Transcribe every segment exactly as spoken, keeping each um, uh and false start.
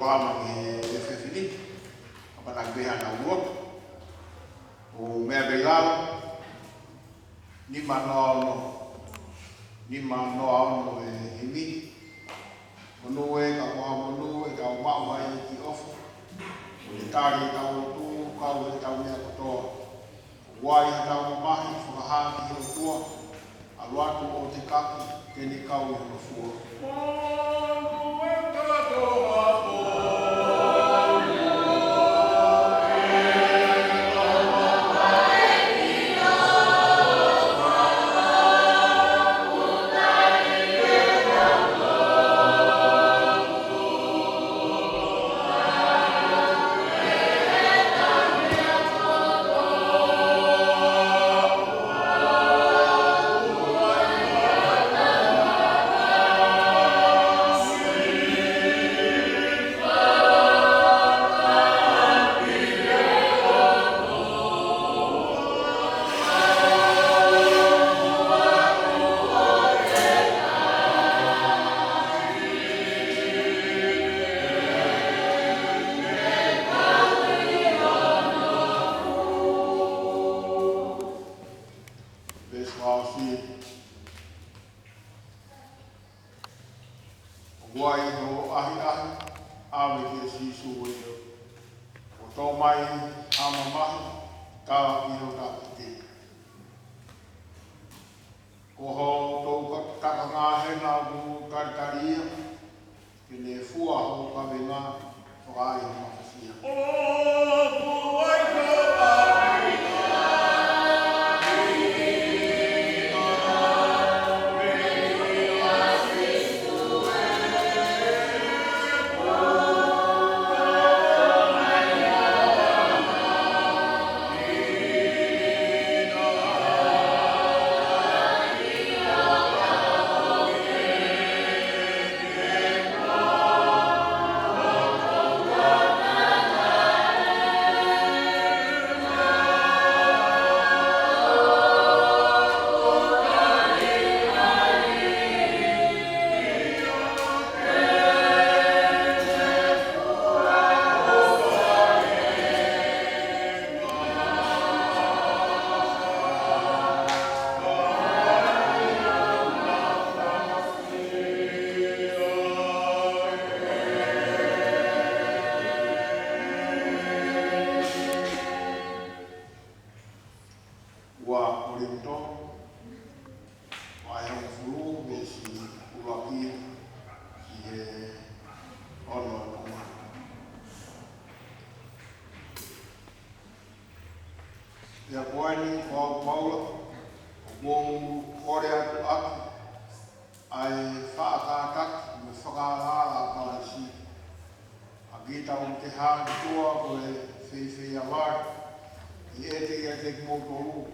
Pama ki he efiafi ni, kapau naʻe pehē ʻa e lotu. ʻO meʻa pē ʻi lalo, nima noa ono, nima noa ono e himi. Monū ē ka ko ha monū ʻetau maʻu ai e kiʻi ʻofa. ʻO ne tali ʻetau lotu, kau ʻetau meʻa kotoa. ʻOku ʻi ai haʻatau mamahi, fakahā ki he ʻOtua, ʻalu atu ʻo tekaki, ke ne kau ʻi hono fua. Veesi fā ʻo e efiafi. ʻOku ʻi ai hoʻo ʻahiʻahi, ʻave kia Sīsū ʻo ʻilo. ʻO tō mai ha mamahi, tala ki ho tākiti. Ko hotau ka-, takanga hena ʻoku talitali ia, ke ne fua ho kavenga, fakaʻaiʻai ho mafasia. Ua Kolinitō, vahe hongofulu, veesi ʻuluaki ki he ono ʻo e. Pea ko eni, ko au Paula, ʻoku ou kole atu ʻaki ʻa e faʻa kātaki mo e fakaalaala ʻa Kalaisi, ʻa kitautolu ʻoku te hā ki tuʻa ko e feifeiʻa vale, ʻi heʻete ʻiate kimoutolu,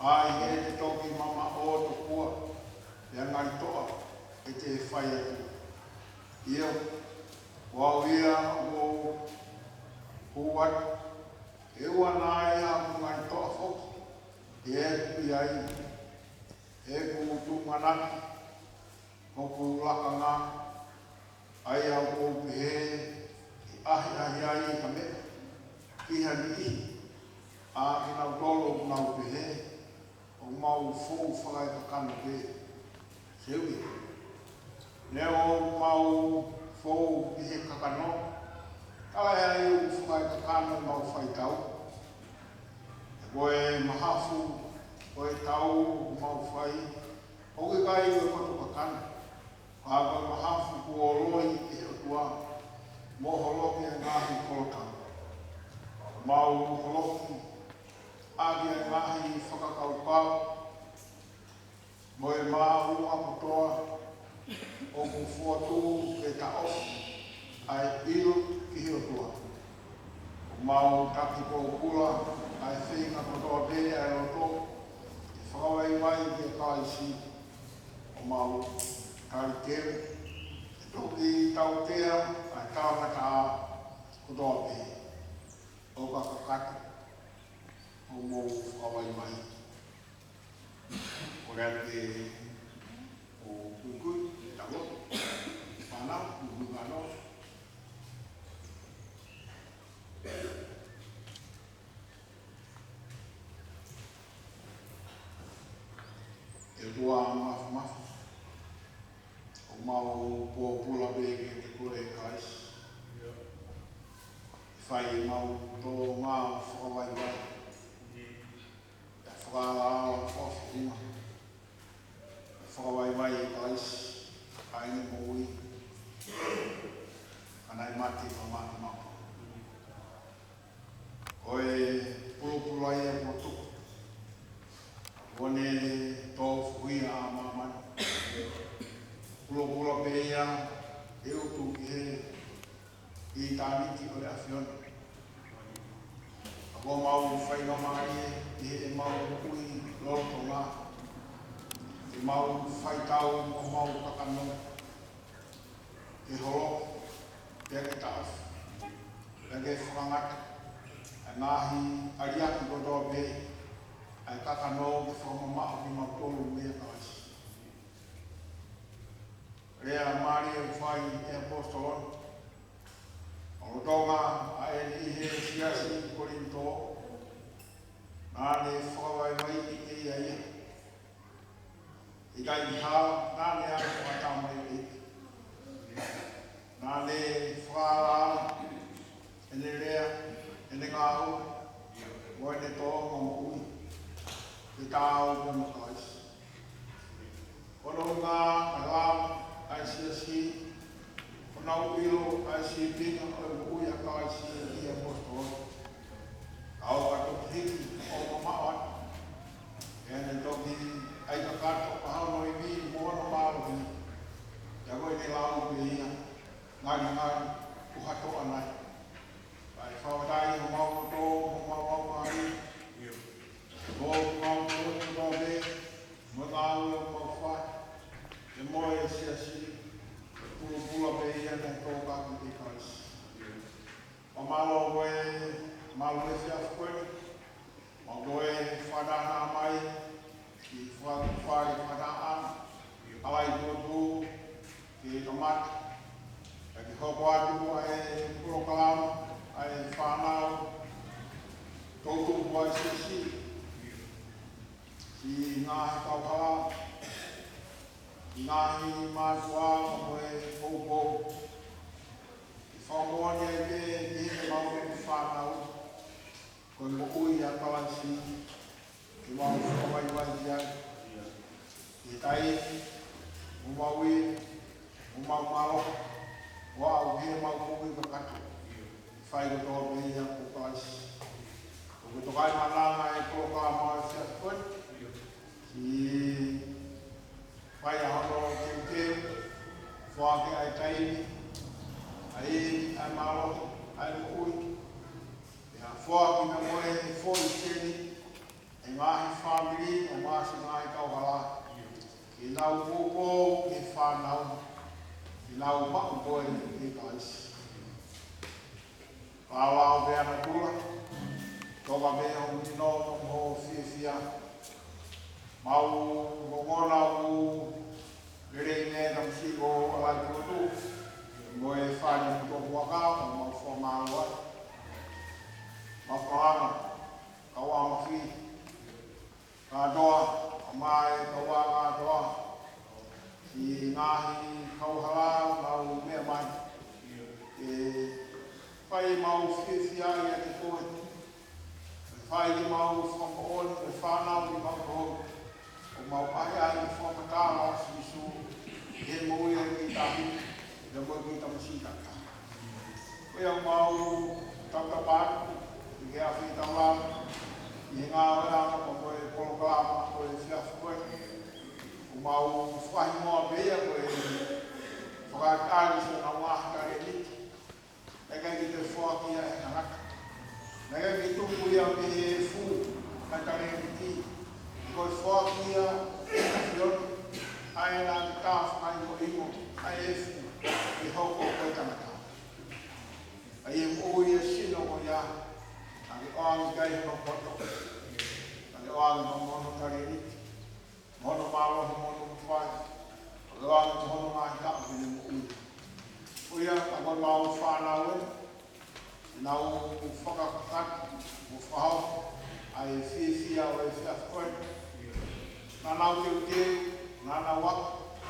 ʻa ia ʻi heʻete toki mamaʻo tokua, pea ngali toʻa ʻete fai atu. ʻIo, ko au ia ʻoku ou hū atu, ʻe ʻoua naʻa ʻi ai haku ngali toʻa foki, ʻe ʻi ai ʻeku tuʻunga ʻaki hoku lakanga, ʻa ia ʻoku ou pehē ʻe ʻahiʻahi ai ha meʻa ki ha niʻihi ʻa kinautolu ʻoku nau pehē ʻoku mau fou fakaekakano pē. Seuke. Neongo ʻoku mau fou ʻi he kakano, ka ʻe ʻi ai ʻoku fakaekakano ʻemau faitau. He ko e mahafu ʻo e tau ʻoku mau fai, ʻoku ʻikai ko e koto kakano, ka ko e mahafu kuo loi ʻe he ʻOtua, mo holoki ʻa e ngaahi kolotau. Mau holoki ʻaki ʻa e ngaahi fakakaukau mo e māʻolunga kotoa ʻoku fokotuʻu ke taʻofi ʻa e ʻilo ki he ʻOtua. ʻOku mau taki pōpula ʻa e feinga kotoa pē ʻa e loto ke fakavaivai kia Kalaisi. ʻOku mau talitali ke toki tautea ʻa e tangata kotoa pē ʻo ka kakato ʻo mou fakavaivai. Ko ia te u kuikui, tau lotu. Fānau, kuikui fānau. ʻE ʻOtua Māfimafi, ʻoku mau pōpula pē kiate koe, ʻe Kalaisi. ʻE fai ʻemau tōʻonga fakavaivai, ʻa e fakaalaala ʻo e fakafofonga, ʻa e fakavaivai ʻa Kalaisi, ʻa ʻene moʻui, ʻa ʻene mate, ʻa ʻene mate maʻu. Ko e pulopula ia kuo tuku, kuo ne tō fuhi ʻa māmani. Pulopula pē ia ʻe utu ki he ʻitāniti ʻo e ʻAfiona. ʻOku mau faingamālie ʻi heʻemau moʻui lolotonga, ʻemau faitau mo homau kakano, ke holo, pea ke taʻofi, pea ke fakangata ʻa e ngaahi ʻaliaki kotoa pē ʻa e kakano, ke fakamamaʻo kimautolu meia Kalaisi. Lea mālie ʻoku fai ʻe he ʻaposetolo, ʻo lolotonga ʻa ʻene ʻi he siasi ʻi Kolinitō, naʻa ne fakavaivaiʻi ʻe ia ia. ʻIkai ha, naʻa ne ʻai fakatamai ʻEiki. Naʻa ne fakaalaala ʻene lea, ʻene ngāue, mo ʻene tōʻonga moʻui, ke taau mo Kalaisi. Ko hono ʻuhinga ʻa e lao ʻa e siasi, ko ʻenau ʻilo ʻa e sīpinga ʻo e moʻui ʻa Kalaisi ʻi he ʻaposetolo. Ka ʻoka toki hiki ʻo mamaʻo atu, ʻene toki ʻai kakato ʻa hono ivi mo hono mālohi, pea ko ʻene lau pē ia, ngalingali, ko ha toʻa nai. Kae fakafetaʻi homau loto, homau laumālie, ʻio, ʻoku mau tō kotoa pē, mo e ngāue ʻoku mau fai, pea mo e siasi, ko e pulopula pē ia naʻe tō kaki ʻe Kalaisi. Fakamālō ko e mālō e efiafi ko eni. Mau toe fakataha mai ki he fale fakataha, ʻa e ʻalai tuʻutuʻu ke kamata. Pea ke hoko atu ʻa e polokalama ʻa e fānau toʻutupu ʻa e siasi, siʻi ngaahi kauhala, siʻi ngaahi mātuʻa mo e poupou. Ke fakamoʻoni ai pē ki heʻemau fānau, ko e moʻui ʻa Kalaisi, ke mau fakavaivai ki ai. ʻI he taimi, mo mau ʻi, mo mau mālohi, ʻo aʻu ki heʻemau moʻui kakato. Fai kotoa pē ia ʻo Kalaisi. ʻOku tokaimaʻananga e polokalama ʻo e efiafi ko eni. Siʻi fai ʻa hono teuteu, foaki ʻa e taimi, ʻa e, ʻa e mālohi, ʻa e moʻui. Pea foaki mo e foʻi seni, ʻa e ngaahi fāmili, ʻa e ngaahi kauhala, ke nau poupou ki he fānau, ke nau maʻu koe ʻe Kalaisi. Pālao pē ʻa natula, toka pē hoʻo mahino mo hoʻo fiefia. Mau longona ʻoku lelei mei he tamasiʻi ko ʻAlaituʻotu, mo e fānau ko Puaka, ʻo mau fakamālō ai. Mau fakalanga, kau ʻa Mafi, kātoa, ʻa mai, kau ʻa kātoa, siʻi ngaahi kauhala, mau meʻa mai. ʻE fai mau fiefia ʻiate koe. ʻE fai ke mau fakamoʻoni, ʻe fānau ke mau koe. ʻO mau ʻai ai ʻa e fakamatala ʻa Sīsū, ʻi he moʻui ʻa e kiʻi tahi, ʻi he moʻui ʻa e kiʻi tamasiʻi taha. Ko ia mau tautapa atu, ʻi he afi taulanga, ʻi he ngāue ʻa e polokalama ʻo e efiafi ko eni. ʻOku mau fakahingoa pē ia ko e fakaʻaliʻali siʻi ngaahi talēniti. Naʻe ʻikai ke toe foaki ia ʻe he tangata. Naʻe ʻikai ke tuku ia mei he efu ʻa e talēniti. Ko e foaki ia ʻe he ʻAfiona, ʻa ia naʻa ne tā fakahingohingo ʻa e efu ke hoko ko e tangata. ʻA ia ʻoku ʻi he sino ko ia, naʻa ke ʻoange ki ai hono poto, naʻa ke ʻoange hono talēniti, mo hono mālohi, mo hono mafai, ʻo ʻoange mo hono ngaahi taʻu ki heʻene moʻui. Ko ia, ka ko ʻemau fānau ē, ke nau fakakakato mo fakahoko ʻa e fiefia ʻo e efiafi ko eni. Naʻa nau teuteu, naʻa nau ako,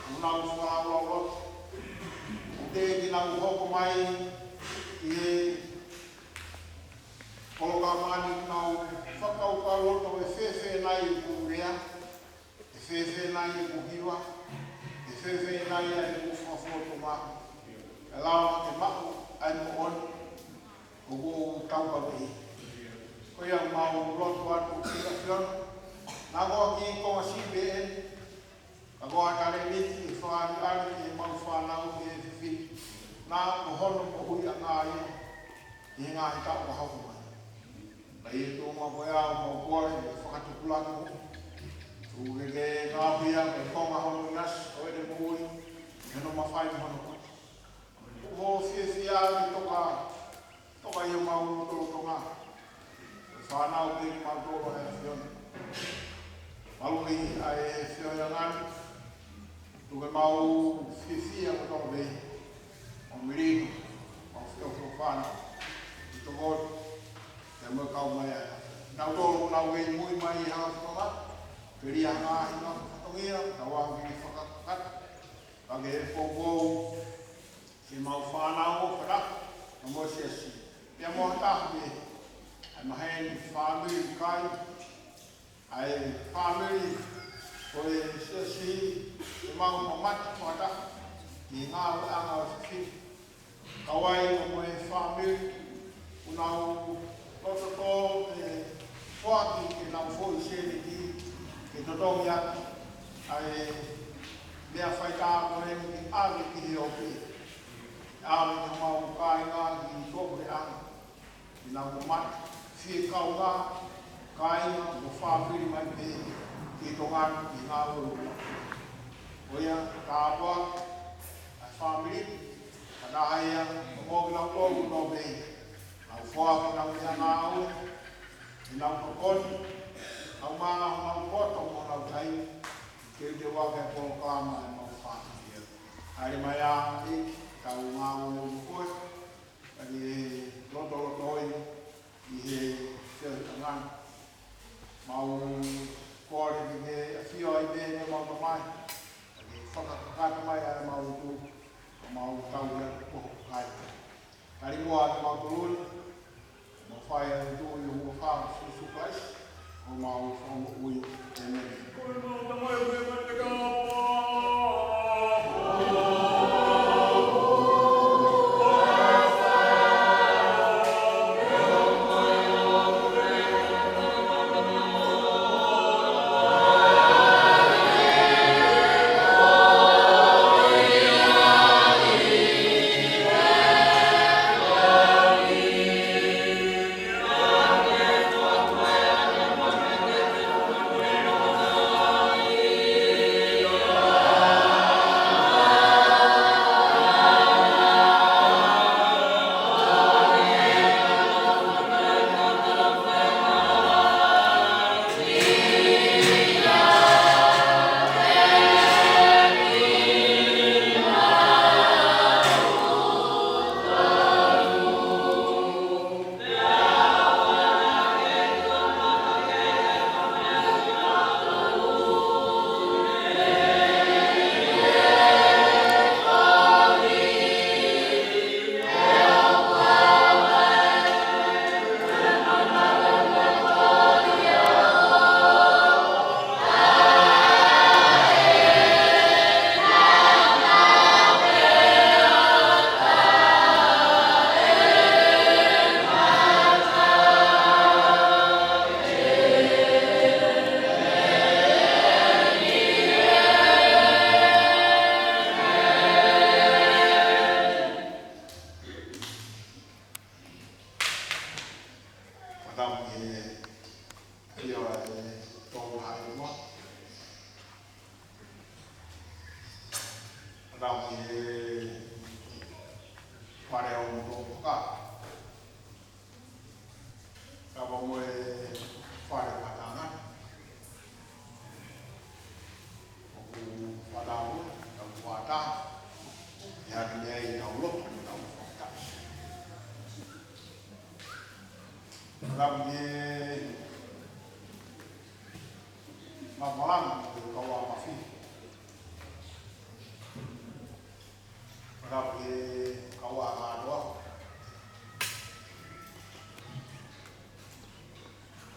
naʻa nau fakalaulauloto. ʻO teʻeki ke nau hoko mai ʻi he polokalama ni, nau fakakaukauloto ʻe fēfē nai ʻeku lea, ʻe fēfē nai ʻeku hiva, ʻe fēfē nai ʻeku fakafofonga. Kae lava ke maʻu ai moʻoni ʻoku ou taukaveʻi. Ko ia mau lotu atu ki he ʻAfiona. Naʻa ko e kiʻi konga siʻi pē eni, ka ko e talēniti ʻe fakaʻaliʻali ki heʻemau fānau ʻi he efiafi ni. Naʻa ko hono moʻuiʻanga ia ʻi he ngaahi taʻu ka hoko mai. Ka ʻi he tuʻunga ko ia ʻoku mau kole ke fakatupulaki mo. Tuku ke ke ngaohi ia ko e konga hono ʻinasi ʻo ʻene moʻui, ʻi hono mafai mo hono poto. ʻOku ou fiefia ke toka, toka ʻi homau lotolotonga. Ko e fānau pē kimautolu ʻa e ʻAfiona. Maluʻi ʻa e feohiʻanga ni. Tuku ke mau fiefia kotoa pē. Mau melino, mau feohi fānau. ʻI tokoni, pea mo e kau mai ʻa e ʻAfiona. Nautolu ʻoku nau kei mui mai ʻi he ʻAfiona. Pea ʻi ai ha ngaahi ngaahi fatongia, tau ʻalu ki he fakakakato. Ka ke poupou ke mau fānau ʻo fata, ka mo e siasi. Pea mo ha taha pē, ʻa e maheni fāmili kai, ʻa e fāmili ko e siasi, ke mau mamata fata, ki he ngāueʻanga ʻo e fefine. Kau ai ka mo e fāmili, ʻoku nau loto tō ʻe foaki ke nau foʻi sēniti ke totongi atu ʻa e meʻa faitā ko eni ke ʻave ki he ope. ʻAve ki homau kāinga ki Tonga ʻa e ʻAfiona. Ke nau mamata, fie kaungā, kāinga mo fāmili mai pē ki Tonga ni ki he ngāue ʻoku nau fai. Ko ia, tāpuaki ʻa e fāmili, ka naʻe ʻi ai mo kinautolu ʻoku nau pehē. Nau foaki ʻenau meʻangāue, ʻenau tokoni, ʻenau maʻu honau poto mo honau taimi, ke teuteu ʻaki e polokalama ʻemau fānau. ʻAle mai ā, ʻEiki, tau ngāue mo koe, ʻa e lotolotonga ʻi he feohiʻanga ni. Mau kole ke ke ʻafio ai pē ʻemau Tamai, ʻa e fakakakato mai ʻa ʻemau lotu, ʻo mau tau ia ko hoku kai. Tali muʻa ʻa kimautolu ni, mau fai ʻa e lotu ʻi he huafa ʻo Sīsū Kalaisi, ko homau Fakamoʻui. ʻĒmeni. Fakatau ki he ʻafio ʻa e Tolu Haʻi Uma. Fakatau ki he Fale ʻo Motopoka. Kapa mo e Fale Patanga. ʻOku fakatau, tau kuata. ʻI ai pē ʻetau lotu, tau fakatau. Rapu ke mapalama ke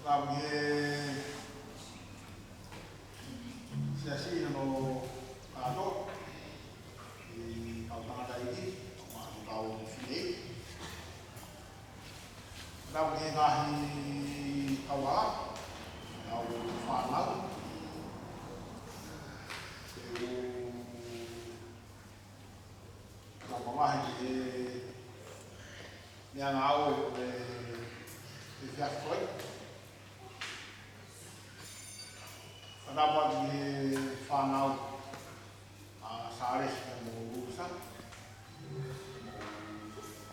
Pea mo e siasi hono kātoa, ʻi he kau tangataʻeiki, mo e kau fineʻeiki. Pea mo e ngaahi kau hala, kau fānau, ʻoku ou mamahi ki he meʻangāue ʻo e, ʻo e efiafi ko eni. Pea mo e fānau ʻa Sālesi mo Lusa,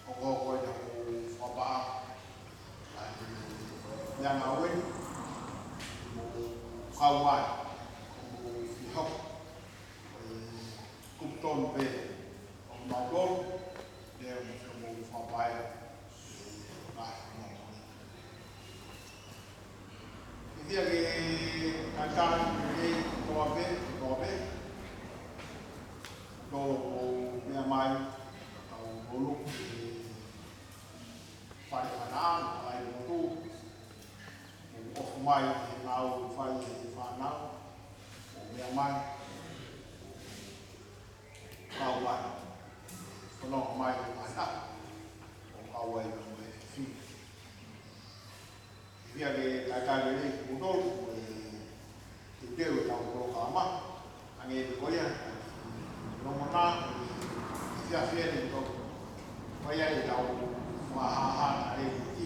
ʻoku ou kole ke u fakapālangi ʻa e meʻangāue ni, mo kau ai, mo fihoko ʻo e kupu tonu pē ʻo mautolu, pea mo e fakapae, ʻe, ʻa, ʻi he ʻikai ke talitali lelei kotoa pē, kotoa pē, tolo ko e meʻa mai, tau lolo, ʻe, fale fānau, fale motu, ʻo ʻofa mai, ʻe, ngāue fai, ʻe, fānau, ʻo meʻa mai, kau mai, fanongo mai, ʻo mai, ʻo kau ai, ʻo mai, fifili. ʻIkai ke talitali lelei kimoutolu, ʻe, teuteu ʻetau polokalama, hangē pē ko ia, ʻi he ʻaho ni, ʻi he efiafi ni, ko ia ʻetau fakahāhā talēniti.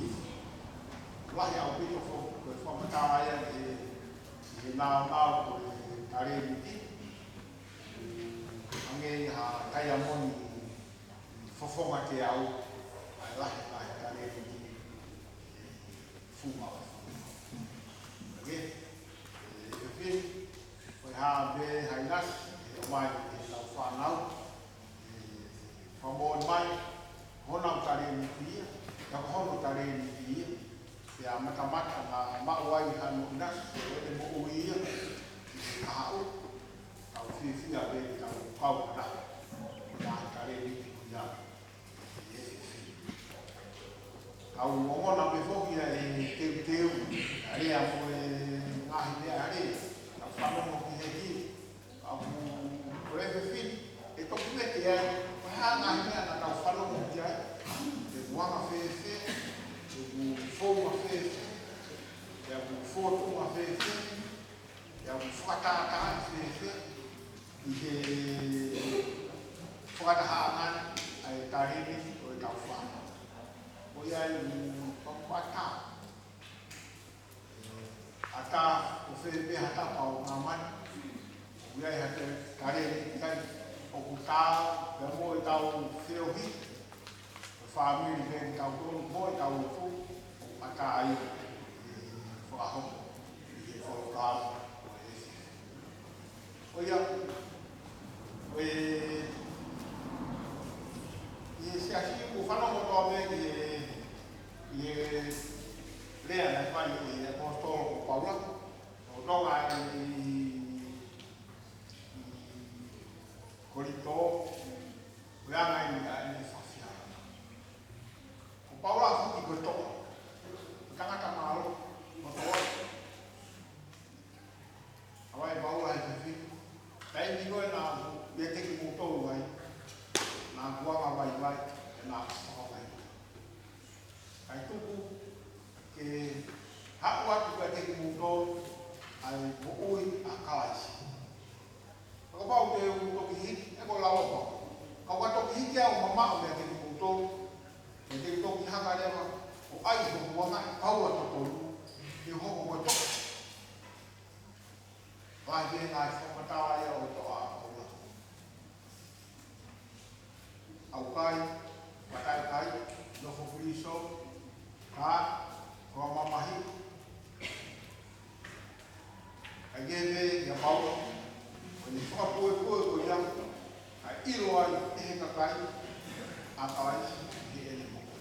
Lahi ʻaupito foki, ko e fakamatala ia ʻi he, ʻi he naunau ko e talēniti. Hangē ha taiamoni fofonga teau, ʻa e lahi, lahi talēniti. Funga ʻo e funga. ʻOkei? ʻE, ʻe fefine, ko e hā pē ha ʻinasi, ʻe ʻomai ʻe he kau fānau, ʻe fakamoʻoni mai, honau talēniti ia, ka ko hono talēniti ia, pea matamata naʻa maʻu ai hano ʻinasi, ʻo ʻene moʻui ia, ʻi he kahaʻu, tau fiefia pē ke tau kau ʻa e talēniti ko ia. Kau ongona pē foki ʻa e teuteu, ʻa e lea mo e ngaahi meʻa ʻa e lea, tau fanongo ki he himi. Kau ko e fefine, ʻe toki mete ai, ko e hā ngaahi meʻa naʻa tau fanongo ki ai, ʻe kuanga fēfē, ʻe kuo founga fēfē, ʻe kuo fotunga fēfē, ʻe kuo fakatātā fēfē, ʻi he fakatahaʻanga ʻa e talēniti ʻo e tau fānau. Ko ia ʻoku ou fakapapau, ʻatā ko fē pē ha tapa ʻo māmani, ʻoku ʻi ai ha talēniti ai, ʻoku taau pea mo ʻetau feohi, ko e fāmili pē kitautolu mo ʻetau lotu, ʻoku ʻatā ai ʻe fakahoko ʻi he folofola ʻo e ʻEiki. Ko ia, ko e, ʻi he siasi ʻoku fanongo kotoa pē ki he, ki he lea naʻe fai ʻe he ʻaposetolo ko Paula, ʻo Tonga ʻi, ʻi Kolinitō, ko e anga ʻeni ʻa ʻene fakafiefia. Ko Paula foki ko e toʻa. Ko e tangata mālohi, ko e toʻa. ʻA ia ʻe Paula ʻe fefine. Taimi ko ē naʻa ku ʻiate kimoutolu ai, naʻa ku anga vaivai, pea naʻa ku fakavaivai. Kae tuku ke haʻu atu kiate kimoutolu ʻa e moʻui ʻa Kalaisi. Kapau te u toki hiki, ʻe ko e lava pau. Ka u ka toki hiki au ʻo mamaʻo meiate kimoutolu, ʻe te u toki hanga leva ʻo ʻai hoku anga ʻe Paula totonu, ke hoko ko e toʻa. Lahi pē ngaahi fakamatala ia ʻo e toʻa ʻa Paula. ʻAukai, mataʻikai, nofo pilīsone, ka, ko e mamahi. ʻA ia ʻe pehē ʻe Paula, ko ʻene fakapuepue ko ia, ʻa e ʻilo ai ʻe he kakai ʻa Kalaisi ʻi heʻene moʻui.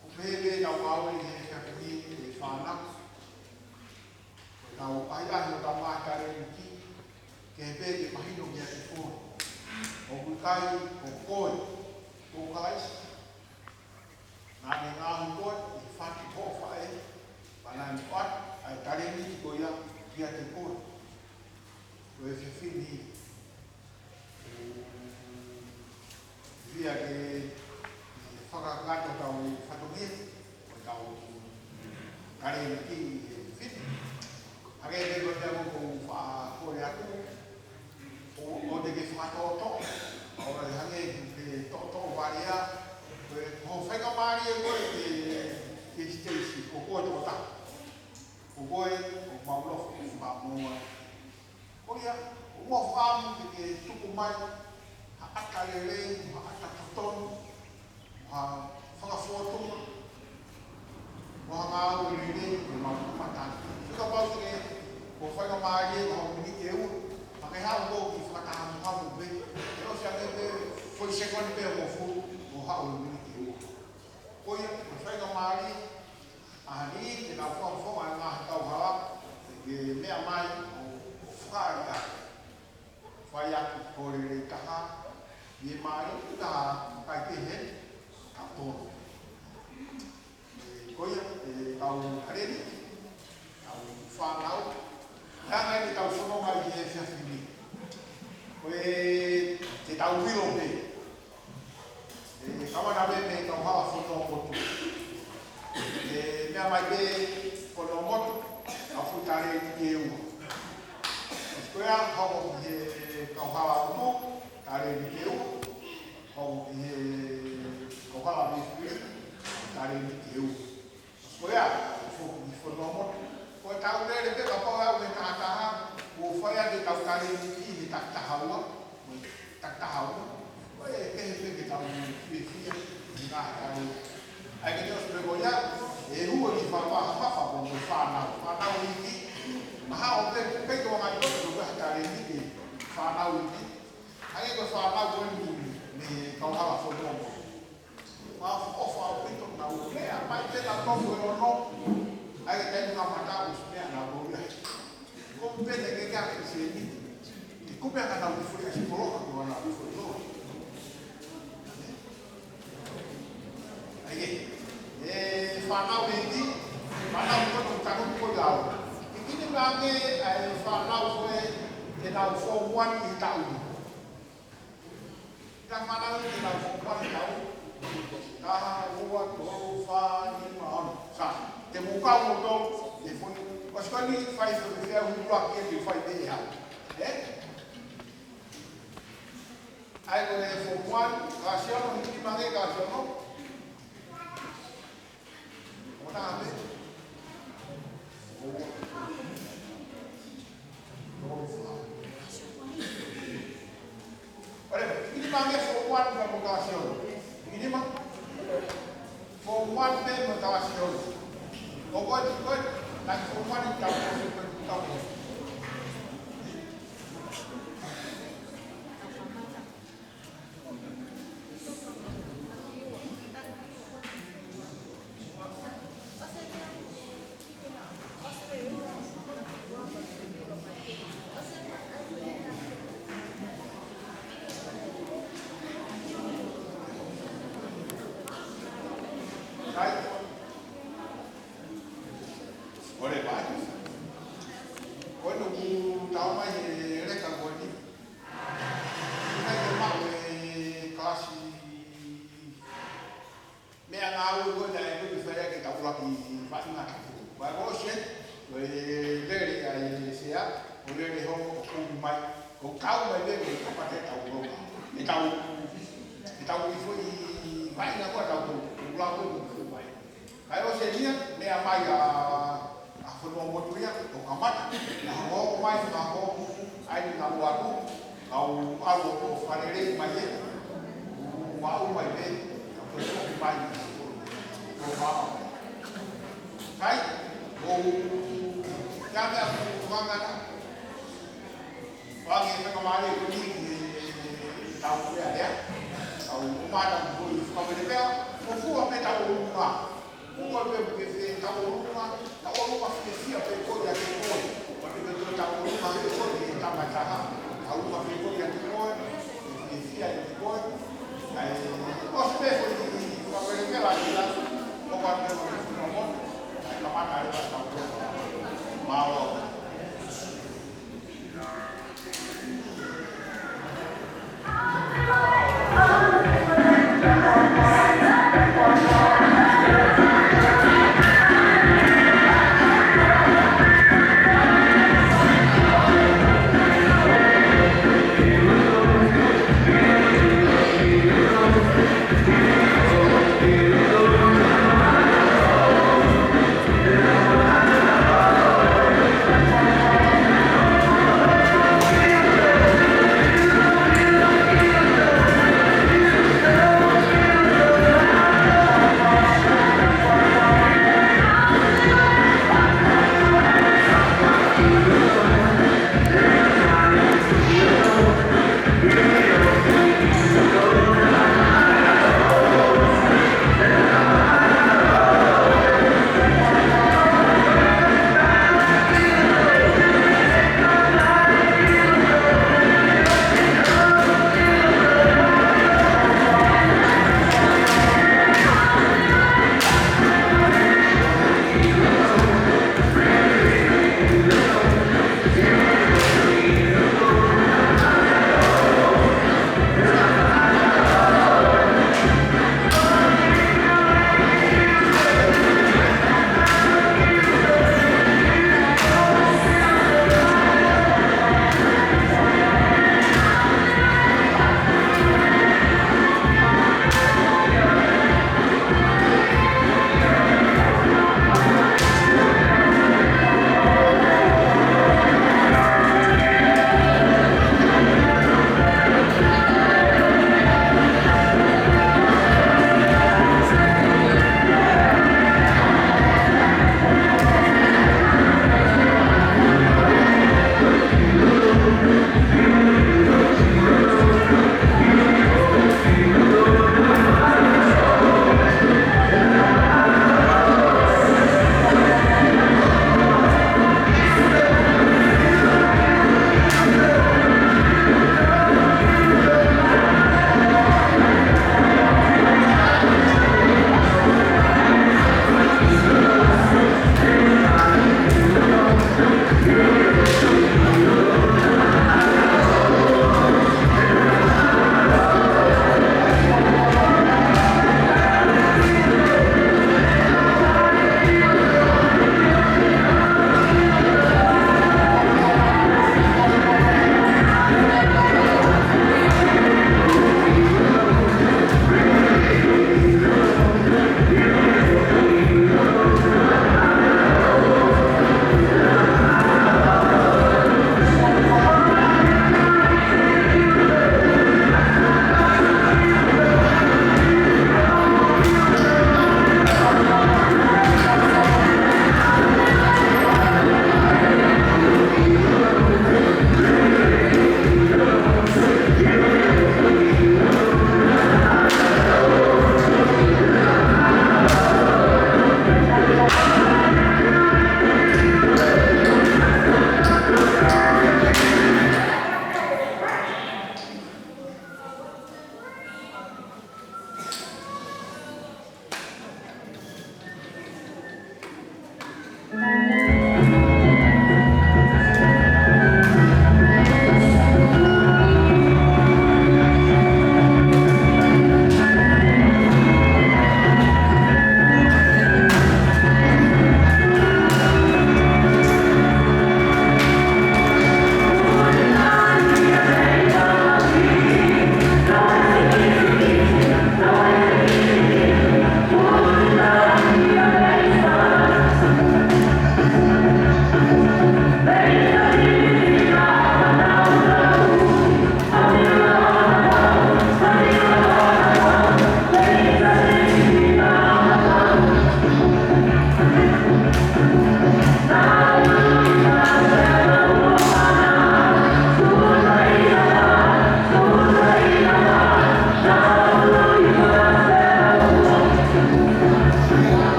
ʻOku pehē pē ʻetau ngāue ʻi he efiafi ni, ʻe fānau. Ko ʻetau ʻahiʻahi ʻo ʻetau ngaahi talēniti, ke pehē ke mahino kiate koe. ʻOku ʻikai ko koe, ko Kalaisi. Naʻa ne ngaohi koe ʻi he fatu hoʻo faʻē, pea Mālie koe ki he, ki he siteisi, ko koe tokotaha. Ko koe, ʻoku mau nofo, ʻoku mau moa. Ko ia, ʻoku mau fakaʻamu ke ke tuku mai ha ʻata lelei, ha ʻata totonu, ha fakafōtunga, mo ha ngāue lelei ke mau kamata. He kapau te ke, ko e faingamālie ko e miniti ʻe ua, pea ke haʻu ʻo kiʻi fakatahamuhamu pē, ʻe ʻosi ange pē foʻi sekoni pē ʻe hongofulu, ʻo haʻu he miniti ʻe ua. Ko ia, ko e faingamālie, ʻa eni, te nau fakafofonga e ngaahi kauhala, ke meʻa mai ʻo, ʻo fakaʻaliʻali. Fai ʻaki e lelei taha, ʻi he mālie taha, kae kehe, ka tonu. ʻE, ko ia, ʻe, kau haleʻi, kau fānau, hanga ʻe he tau fononga ʻi he efiafi ni. Ko e, te tau ʻilo pē. ʻE, kamata pē mei he kauhala fonua motu. ʻE, meʻa mai pē fonua motu, kau fuʻu talēniti ʻe ua. Ko ia, hoko ki he kauhala ʻunu, talēniti ʻe ua. Hoko ki he kauhala mei Filipi, talēniti ʻe ua. Ko ia, foki ki fonua motu. Ko e tau lele pē kapau ʻe ʻi ai e taha taha, ʻoku fai ʻaki e tau talēniti he takitaha ua, takitaha ua. Ko e kehe pē ke tau fiefia, ʻi he ngaahi tau. ʻAi ke te ʻosi pē ko ia, ʻe ua ʻi he fakamafa ko e fānau, fānau iiki. Mahalo pē, pē ko e ngaahi ko e ngaahi talēniti, fānau iiki. ʻAi ko e fānau ko eni mei he kauhala fonua motu. Fakaʻofoʻofa ʻaupito naʻa nau meʻa mai pē naʻa nau toko ʻe ono. ʻAi ke tau kamata ʻosi meʻa naʻa nau ia. Ko e pene ke kia ke se ni. ʻE kupe ka nau fuli ʻasi polo ka nau fuli lo. ʻAi ke. ʻE fānau iiki, fānau ko e tanu ko e lau. ʻIkini mange ʻa e fānau ko ē, ʻenau form one ʻi he taʻu ni. Ka fānau ʻi he taʻu, fō, fā, taʻu. Taha, ua, tolu, fā, nima, ono. Sa, te mou kau mo tolu, te fō. Kasi ko eni fai fō, fē, ua, ke te fai pē ia. ʻE? ʻAi ko e fō, fā, kasi ono, hiki mange kasi ono. ʻO taha pē. ʻOle, hiki mange fō, fā, mo kasi ono. Hiki mange fō, fā, mo kasi ono. ʻO ko e, ko e, na fō, fā, tau, tau. ʻOle mai. Ko eni ʻoku tau mai he leka ko eni. ʻIkai ke maʻu e kalasi meʻangāue ko ē naʻe ʻikai ke fai ʻaki e tau ʻuluaki faʻahinga tapu. Pea ko ʻosi ē, ko e lele ʻa e sea, ko e lele hoko ʻo kumi mai, ko e kau mai lele ko pate tau ʻuluaki. ʻE tau, ʻe tau ʻi foʻi faʻahinga ko ē tau tau ʻuluaki ko ē mai. Kae ʻosi eni ia, meʻa mai ʻa, ʻa fonua motu ia, ʻo kamata, ʻa hoʻo mai, ʻa hoʻo, ʻai ni na ua tu, kau ʻalu ʻo fakalelei mai ē, ʻo ʻalu mai pē, ʻo toe mai, ʻo ʻalu mai. Kai, ʻo, ia meʻa ko e ngangana, Pea ke fakamālō ko eni ki he tau pea lea. Tau ʻomata ko e fakamele pea, ko fua pē tau ʻolunga. Ko fua pē ke fē tau ʻolunga, tau ʻolunga fiefia pē ko ia ke koe. Ko te ke tau ʻolunga pē ko e tama taha. Tau ʻolunga pē ko ia ke koe, fiefia ke koe. ʻAi, ʻosi pē ko e fakamele pea la ia, ko fua pē ko e fakamele. ʻAi, kamata ai ka tau pea. Mālō.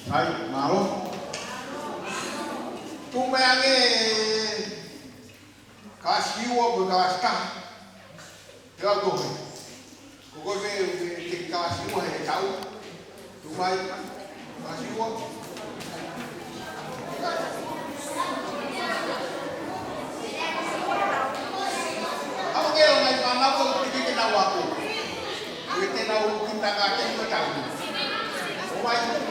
Hai, mālō. Tuʻu mai ange kalasi ua mo e kalasi taha. Te u tohi. Ko koe pē, pē, te kalasi ua he tau. Tuʻu mai, kalasi ua. Aʻu ke ʻo ngai fānau ko te ke nau ako. Ko te nau kintangāteni mo e tau. Tuʻu mai. Aʻu.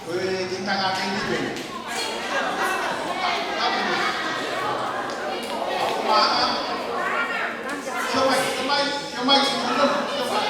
Ko e kintangāteni pē. Sio mai, sio mai, sio mai, sio mai. Sio mai.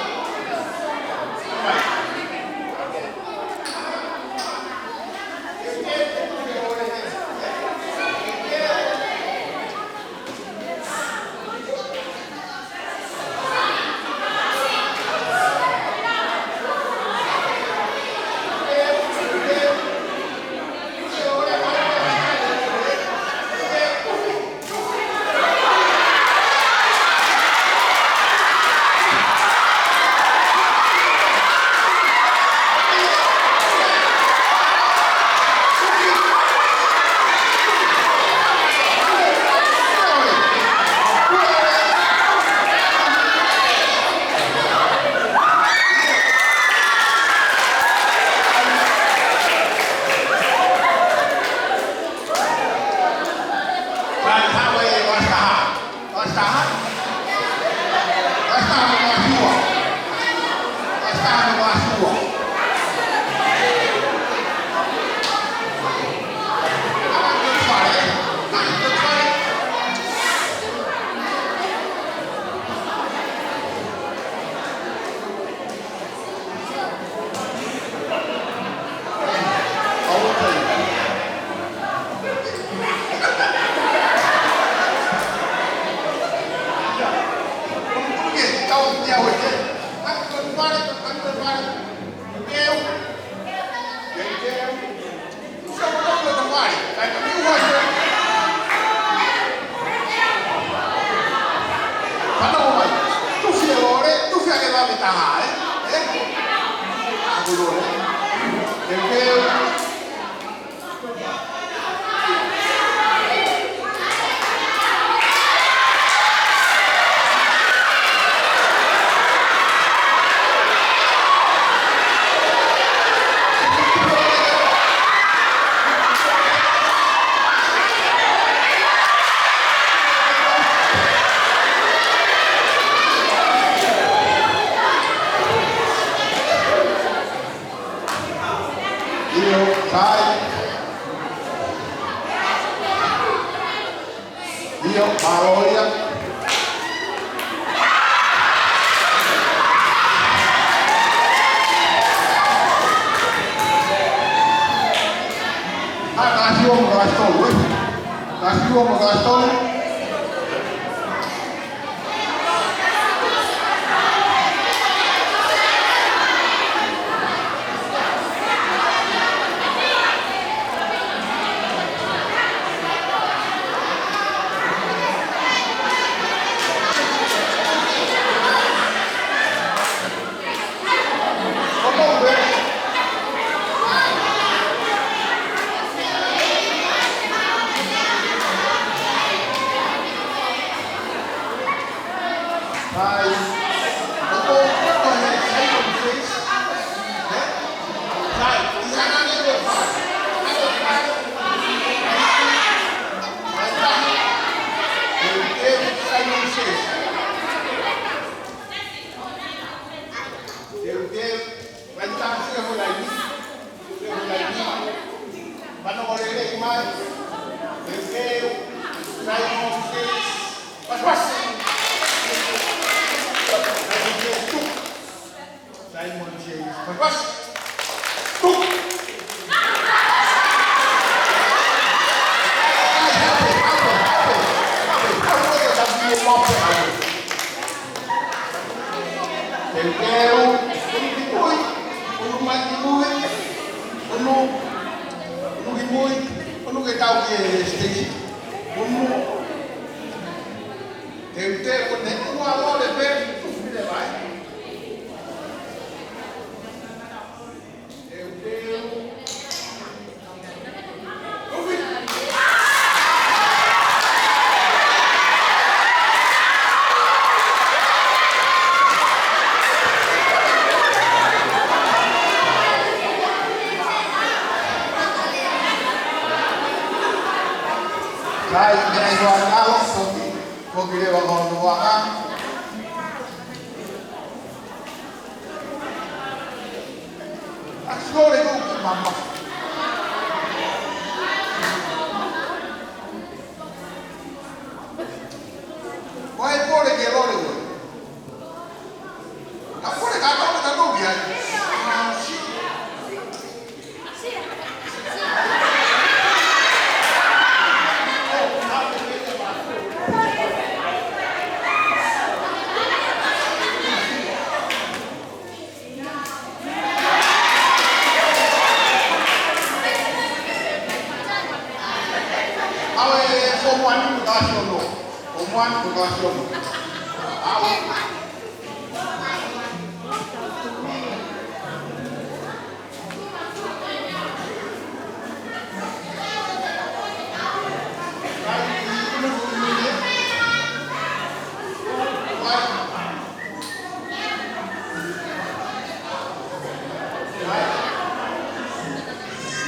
Fānau mai. Tufi e lole, tufi ake lave taha, ē? Ē? Ako lole. Teu, teu. ʻIo, sai. ʻIo, mālō ia. ʻA, kalasi ua mo kalasi tolu, ē? Kalasi ua mo kalasi tolu. Mui, ʻoku ke tau ki he stage. Mui. Teuteu, ko e ua lole pē, tufi leva ai. Teuteu. Tufi. Kai, meʻa ʻi hoʻo ʻalu, foki, foki leva hono vaʻa. Actually, ko e mama. Ko e pole ke lole ko e. Ka pole ka tau ka tau ki ai. Awe, form one ko e kalasi ono. Form one ko e kalasi ono. Awe.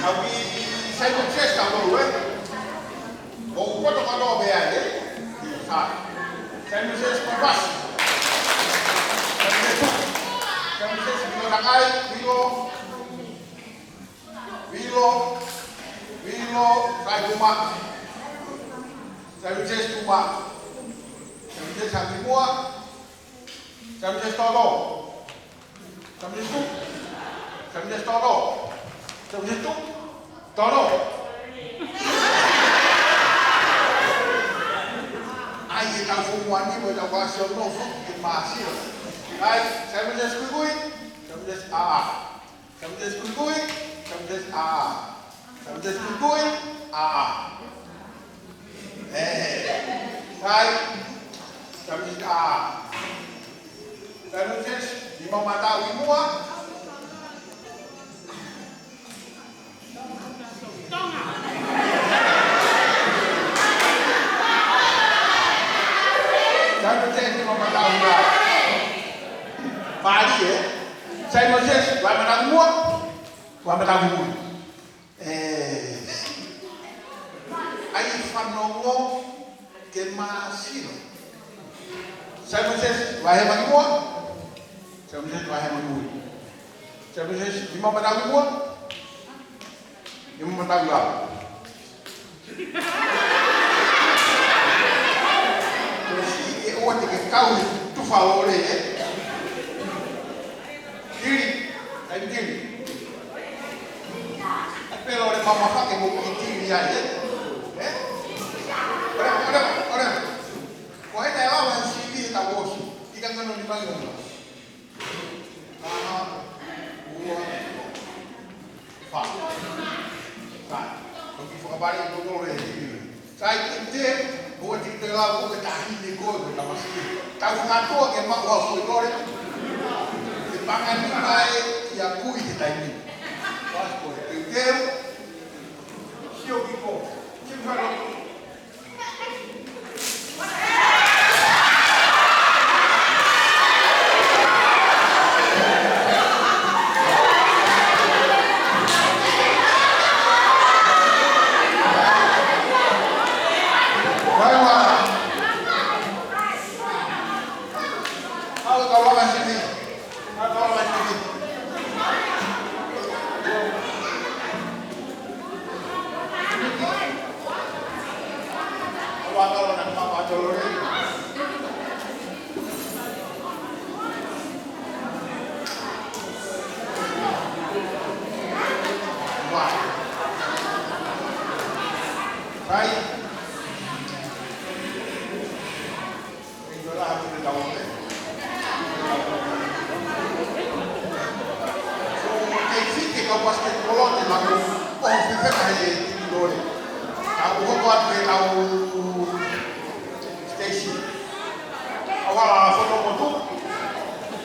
Awe, sai ko Chester ko e. ʻOku poto katoa pē ai, ē? Sai. Sai Moses Papasi. Sai Moses. Sai Moses Vilo Takai, Vilo. Vilo. Vilo, sai Tuma. Sai Moses Tuma. Sai Moses Hakimua. Sai Moses Toto. Sai Moses Tuʻu. Sai Moses Toto. Sai Moses Tuʻu. Toto. ʻAi ʻetau form one ni, mo ʻetau kalasi ono foki ke māsila. ʻAi, Sai Moses Kuikui. Sai Moses ʻAʻa. Sai Moses Kuikui. Sai Moses ʻAʻa. Sai Moses Kuikui. ʻAʻa. ʻE, sai, Sai Moses ʻAʻa. Sai Moses, nima mataʻu ʻi muʻa. Sai Moses, nima mataʻu ʻi muʻa. Pali, ē? Sai Moses, vahe mataʻu ʻi muʻa. Vahe mataʻu ʻi muʻa. ʻE, ʻai fanongo ke māsila. Sai Moses, vahe mataʻu ʻi muʻa. Sai Moses, vahe mataʻu ʻi muʻa. Sai Moses, nima mataʻu ʻi muʻa. Nima mataʻu ʻi muʻa. Ko e siʻi ʻe ʻoua te ke kau he tufa lole, ē? Tili, ʻai tili. ʻAi pē lole mamafa ke mo ki tili ai, ē? Ē? ʻOleva, ʻoleva, ʻoleva. Ko e hā e lava he sivi he tau ʻosi. ʻIkai ngano ni mai ngano. Aha. Ua. Fā. Sai. Ko e kiʻi fakapale ʻi ko tolo e. Sai, ʻe te, ʻoua te ke lau ko e taʻahine ko e, ko e tamasiʻi. Tau fakatoa ke maʻu ha foʻi lole. Ke panga ni mai ia kui he taimi. Fā ko e teuteu. Sio ki ko. Sio ki ko. Kole. Ka ʻoku hoko atu ʻetau station. ʻAuhala fono motu.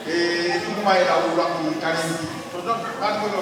ʻE tuku mai ʻetau ʻuluaki talēniti. Toto, kani moto.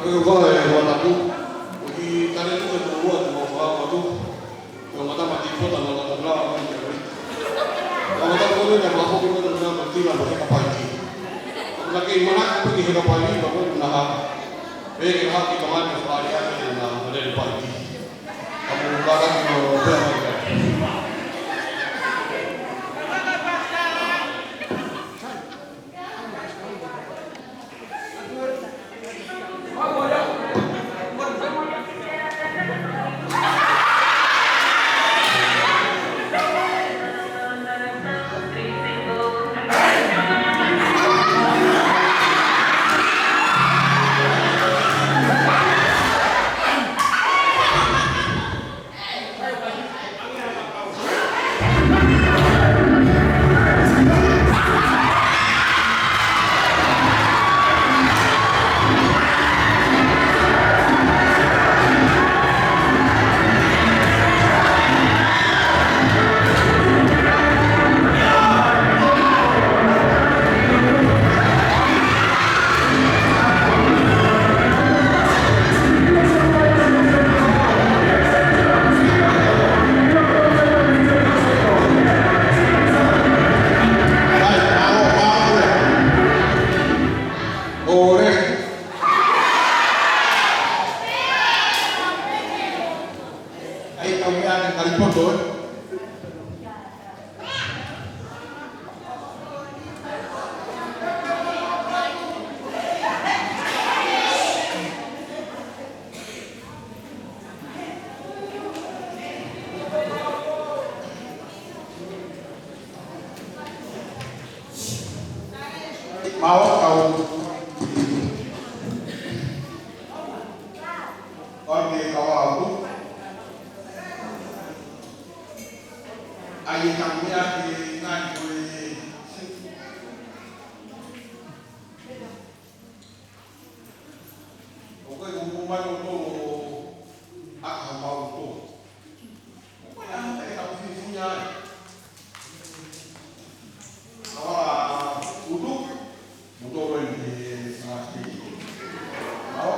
Ko e ʻuhinga e ʻuluaki, ʻoku ou talitali atu ʻe ʻuluaki mo fakaʻatu, ko e ngaahi tama Tīpota mo e ngaahi tama Lava mo e ngaahi. Ko e ngaahi tama ko eni naʻe fakafoki mai ʻa Tila mo Heka Paiki. ʻOku na kei manako pē ki Heka Paiki, ka ko e na ha. Pea ke ha ki Tonga ni fakaʻaliʻali ʻa e na, na lele Paiki. Ka mou kātaki mo pea mai ka. ʻAi, tau meʻa ke kalipoto, ē. Mau kau. Kau ke kau au. ʻAi, e tau meʻa ke ngaahi ko e ʻo ko e kupu mai o tolo ʻa ka mau tolo. ʻO ko e ʻaho e tau fifiña ai. Kau ala utu, mo tolo e ni e sāsei. Au.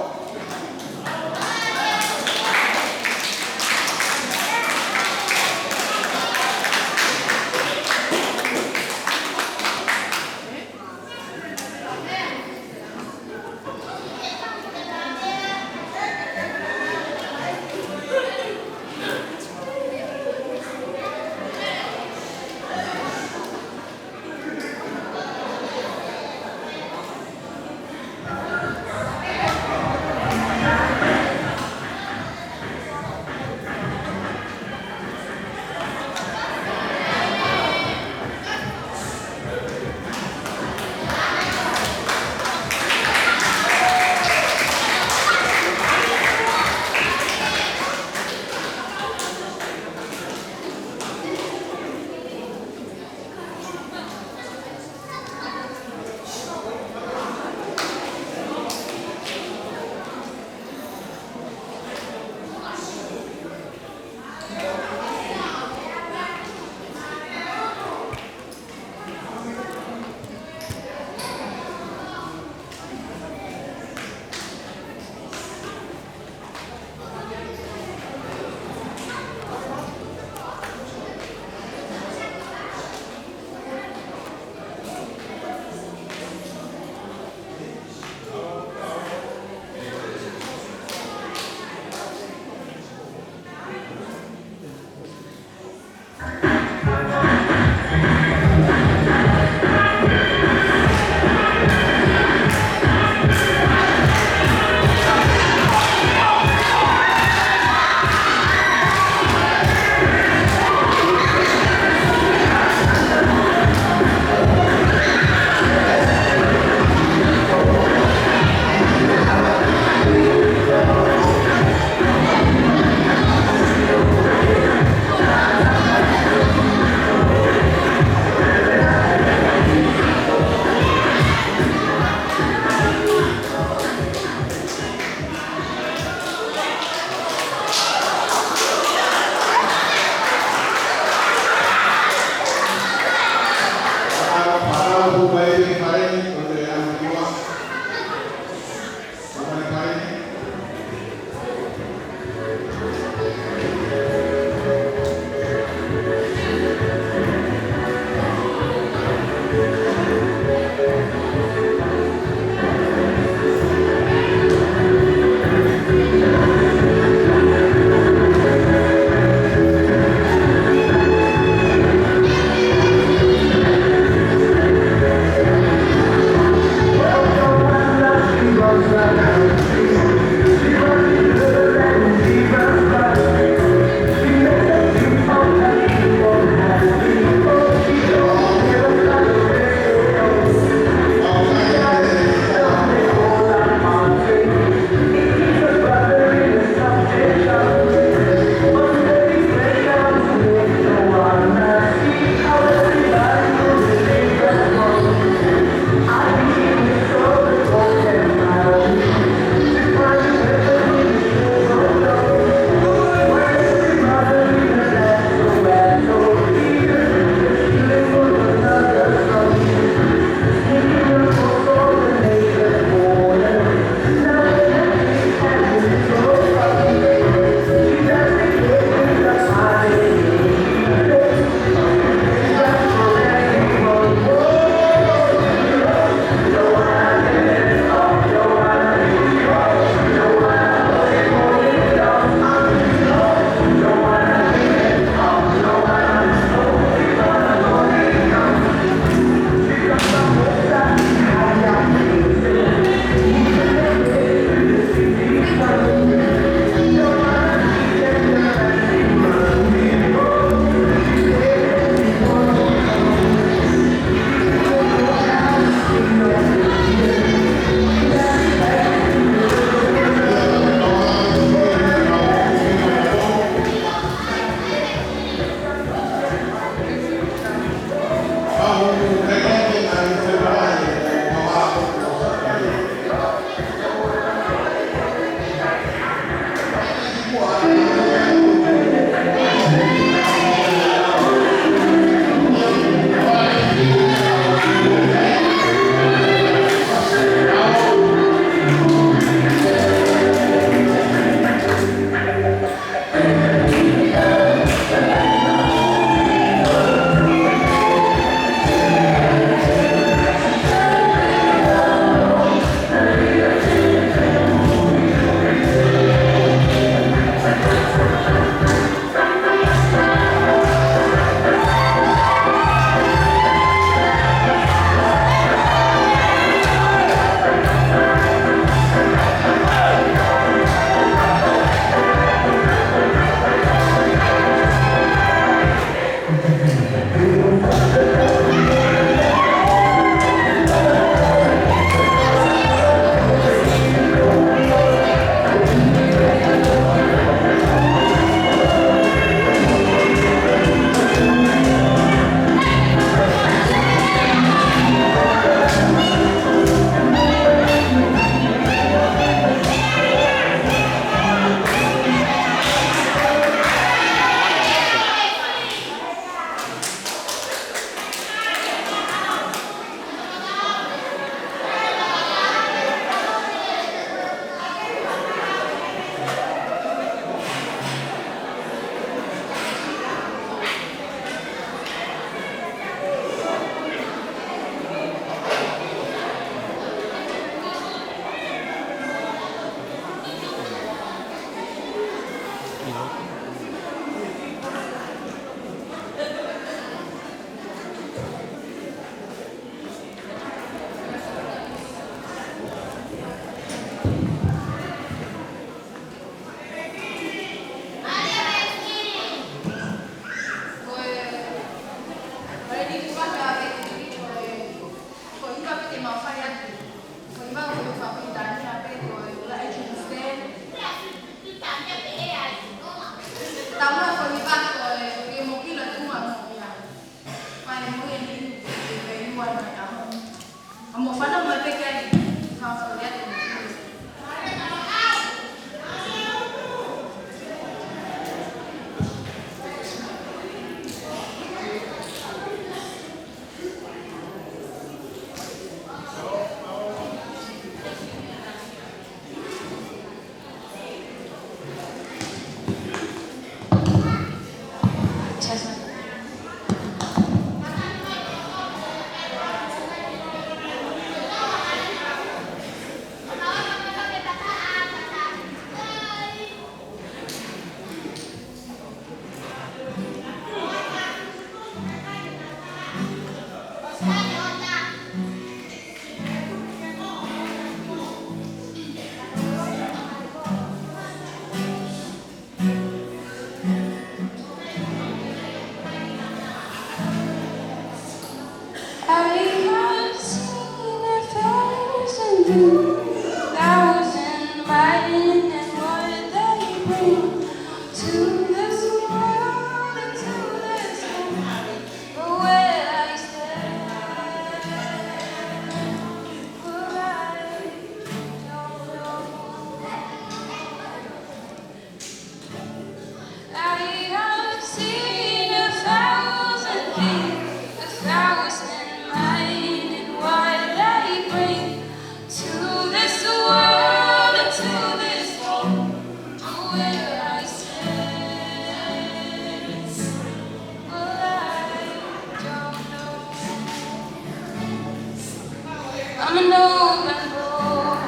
I'm an open book.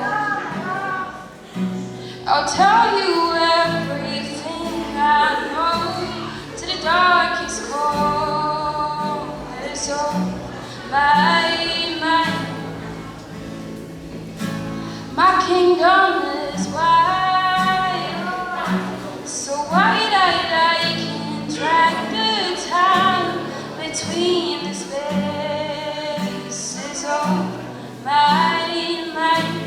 I'll tell you everything I know to the darkest corners of my mind. My kingdom is wide, so wide that I can drag the time between the spaces of my mind.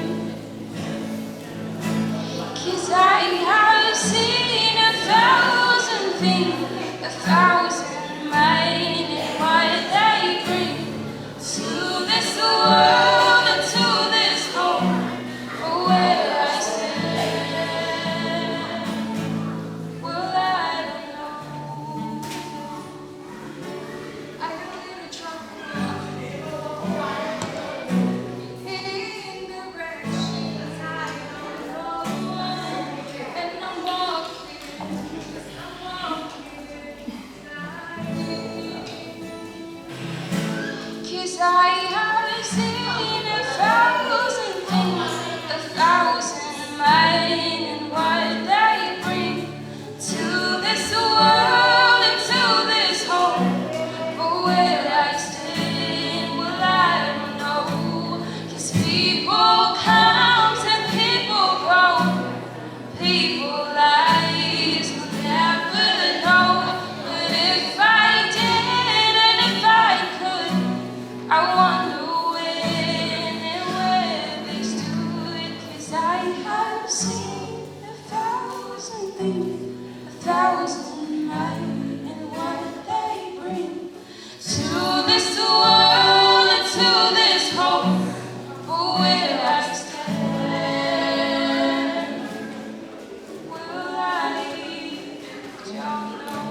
'Cause I have seen a thousand things, a thousand miles, and what they bring to this world and to this home, but where I stand, well, I don't know. I have a little trouble in directions I don't know, and I'm walking, I'm walking. 'Cause I have seen a thousand things, a thousand miles, and what they bring to this world and to this home. But where I stand, well, I don't know. 'Cause people comes and people go. People lives will never know, but if I did and if I could, I wonder when and where they stood, 'cause I have seen a thousand things, a thousand miles, and what they bring to this world and to this home, but where I stand, well, I don't know.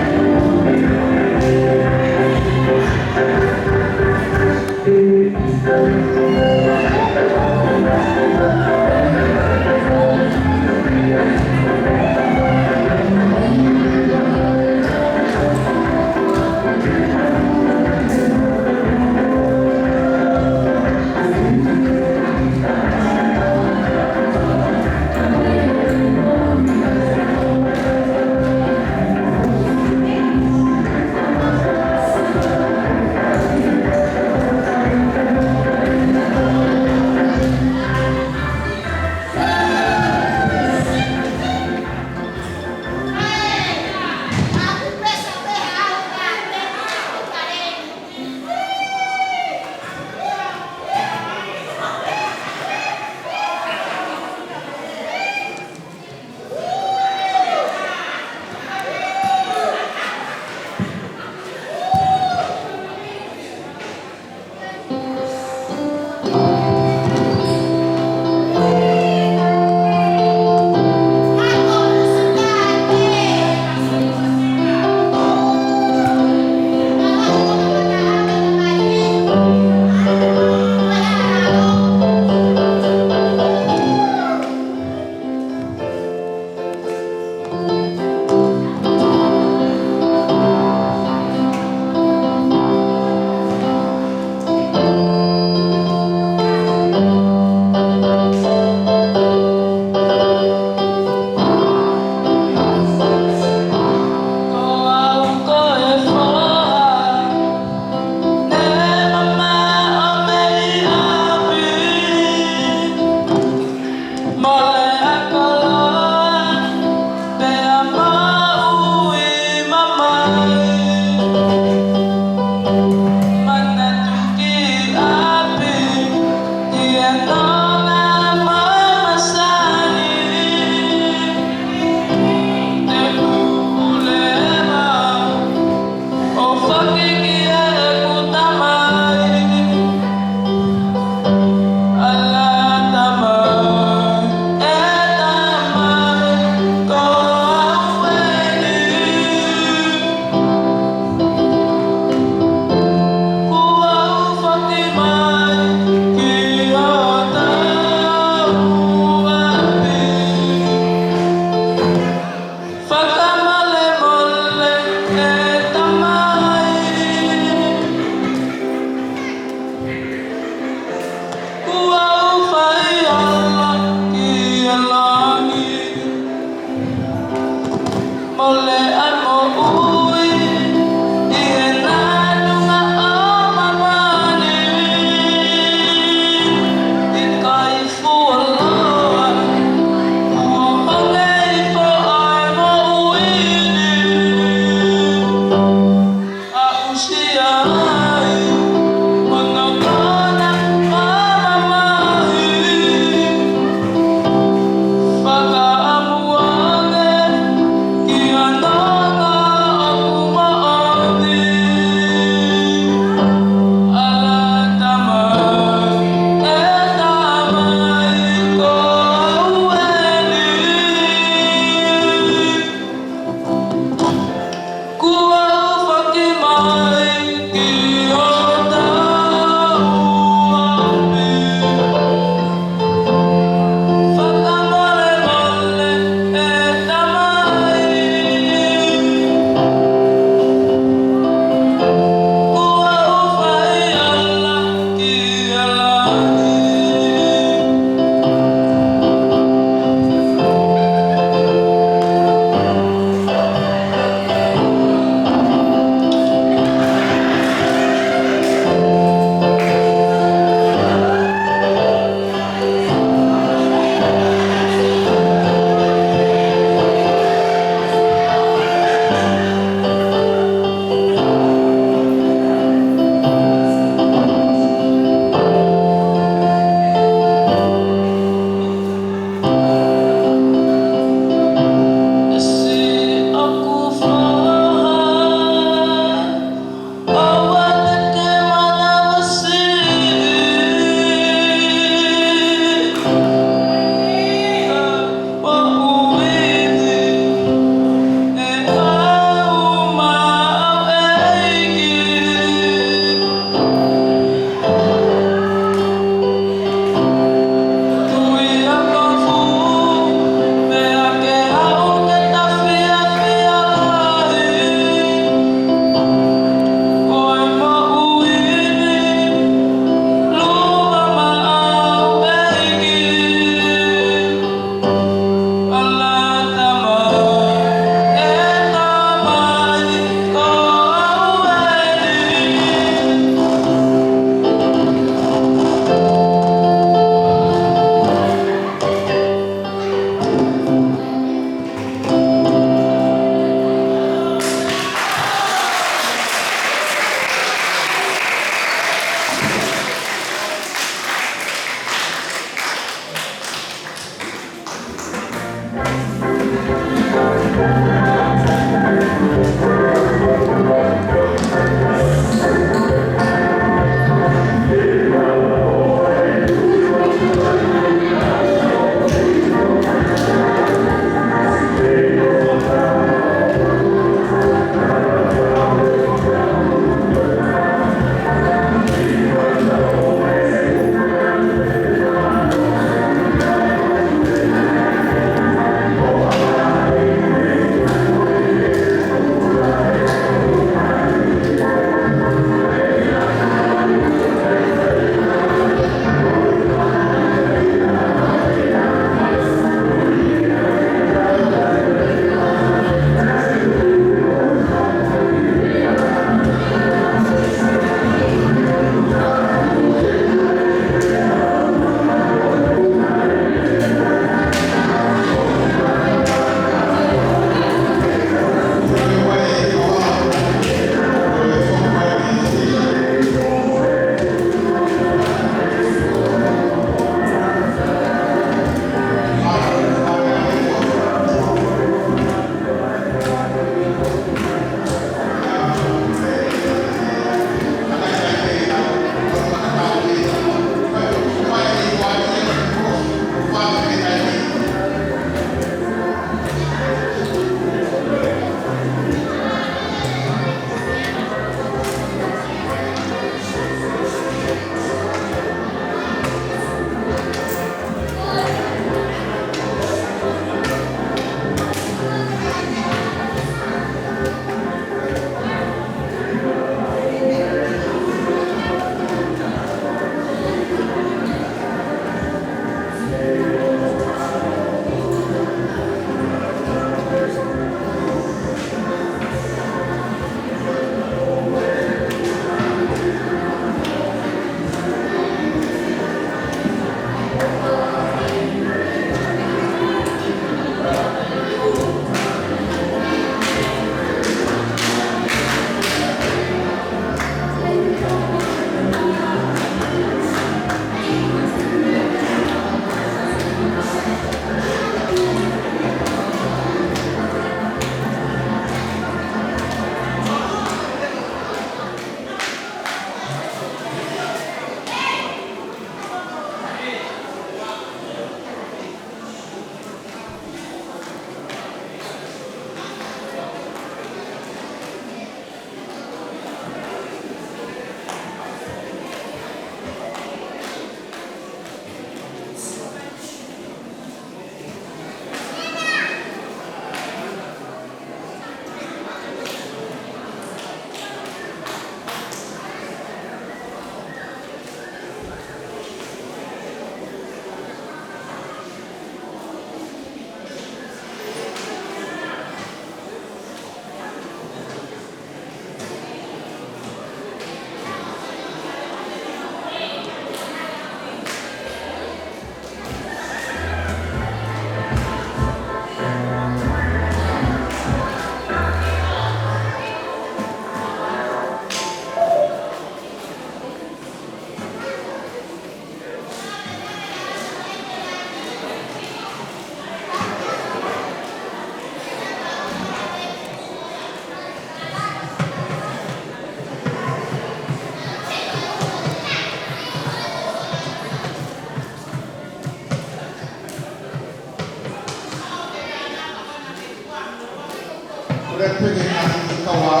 Pea pehē ʻa e kau ʻa,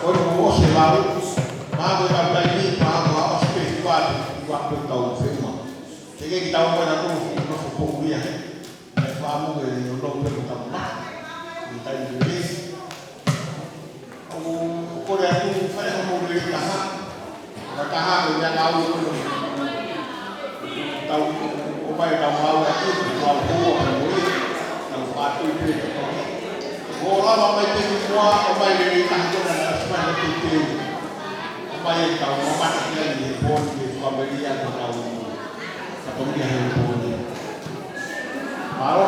ko e ʻosi e lau, mahalo ko e kau taimi, mahalo ko e ʻosi pē ʻi he ʻaho, ʻi he ʻaho pē ʻoku tau feʻunga. Teʻeki ke tau ō mai ʻo nofo, nofo poʻuli ia he. Naʻe fakaʻamu ke ʻoua pē ke tau mate. ʻI he taimi ni. ʻOku ou kole atu, fai ha mou lelei taha. Ka taha ko ia kau tau ō mai tau mau atu, tau hou ʻa mo ia, tau fātui pē. ʻO lava mai pē ki muʻa, ʻomai lelei taha ko ena naʻe fai atu pē. ʻOmai e tau mamata ki ai he pō ni, ke fakamelia ko tau. Ka tau ia he pō ni. Mālō.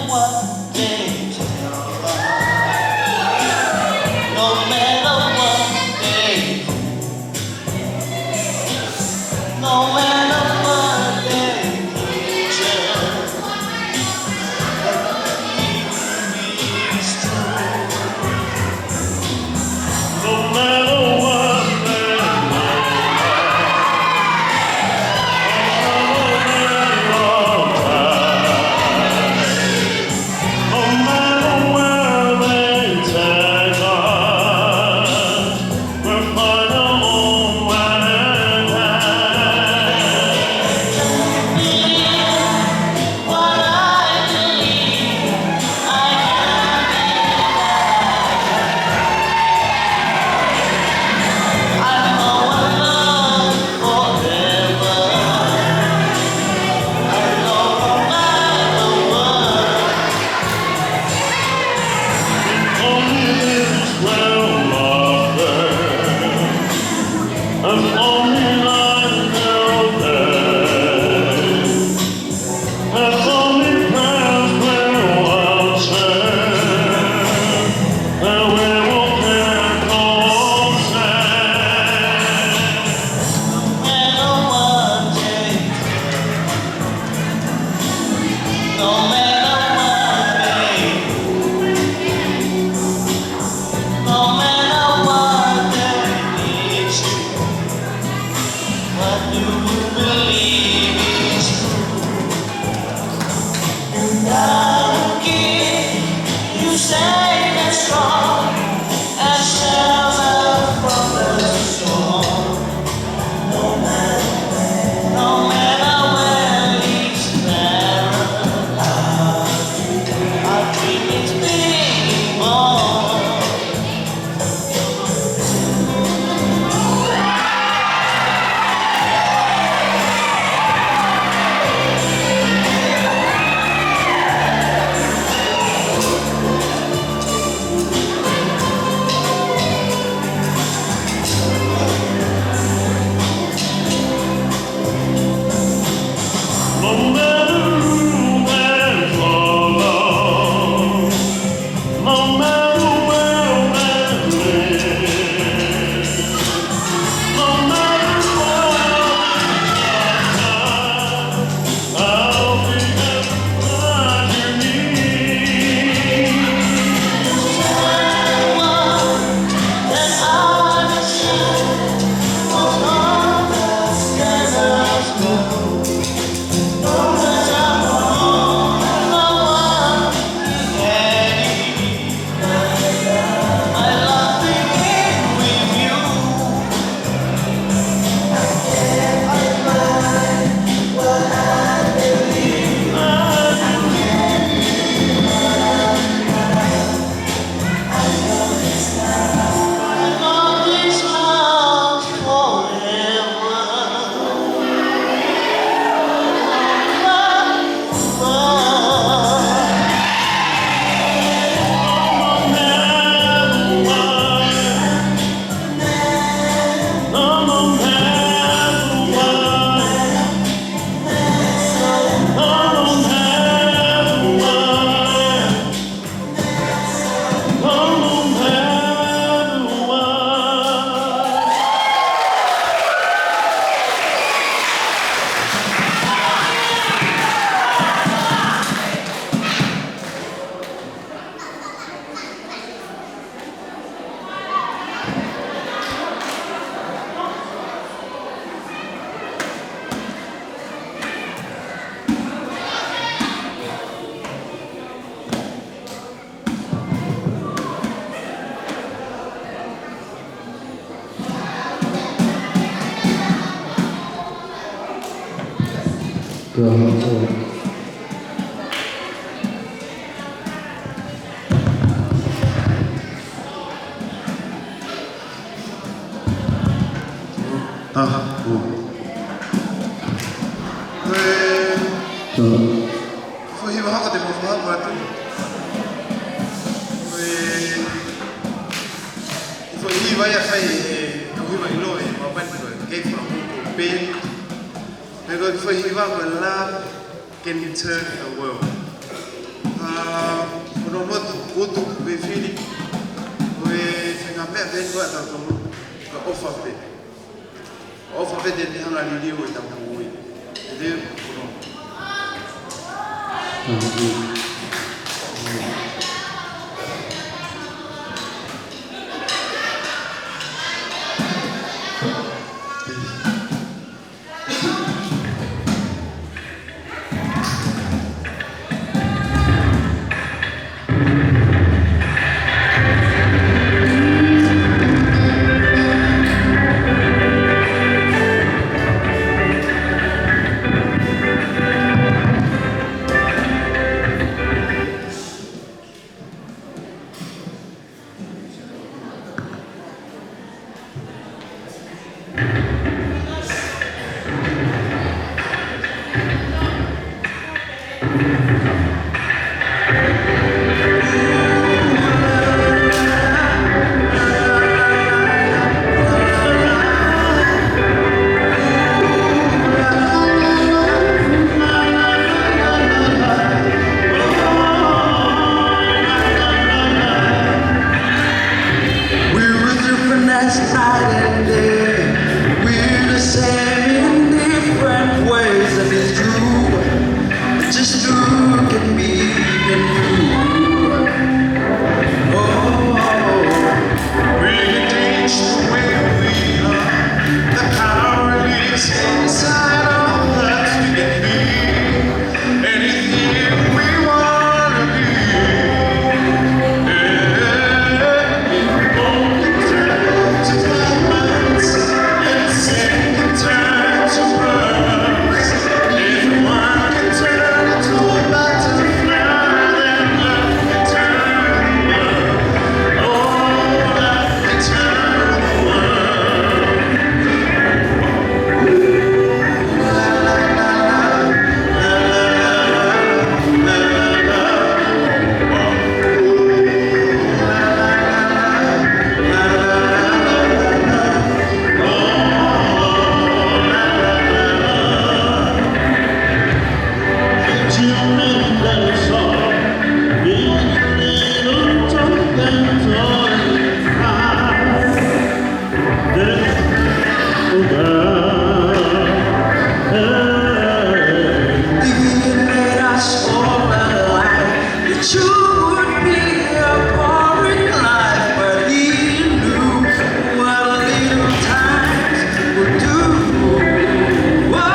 What they tell us, no matter what they do, no matter what they teach us, the truth is true. No matter what they make us, no matter what they no matter where they take us, we'll find our own way back. Believe what I believe, I can be that. I know our love forever. I know no matter what. If only this well of faith, if only I knew that, if only prayers were answered, then we will get home safe. No matter what they do, no matter what they do, no matter what they teach you, what you believe is true. And I will keep you safe and strong and shelter from the storm. No matter where, no matter where it's narrow, our dream is being born. Ah, oh. Eh, foʻi hiva hoko te mo fai atu. Ko e foʻi hiva ia fai e kau hiva ʻiloa ʻi Mopani ko e Gate for a Hope Band. Pea ko e foʻi hiva ko e Love Can Turn a World. Motu, utu, mei fili, ko e fenga meʻa pē ni ko e tau tolu, ka ʻofa pē. ʻOfa pē te ne hanga liliu ʻetau moʻui. Te te, kono. We were different as night and day. We're the same in different ways, and it's true. Just look at me and you. Oh, we can change the way we are. The power is inside of us. We can be anything we wanna be. Yeah. If we won't turn to violence and sin can turn to pearls, if one can turn to a butterfly, then love can turn the world. Oh, love can turn the world. If he had made us all alike, it sure would be a boring life, but he knew what little times would do. Whoa.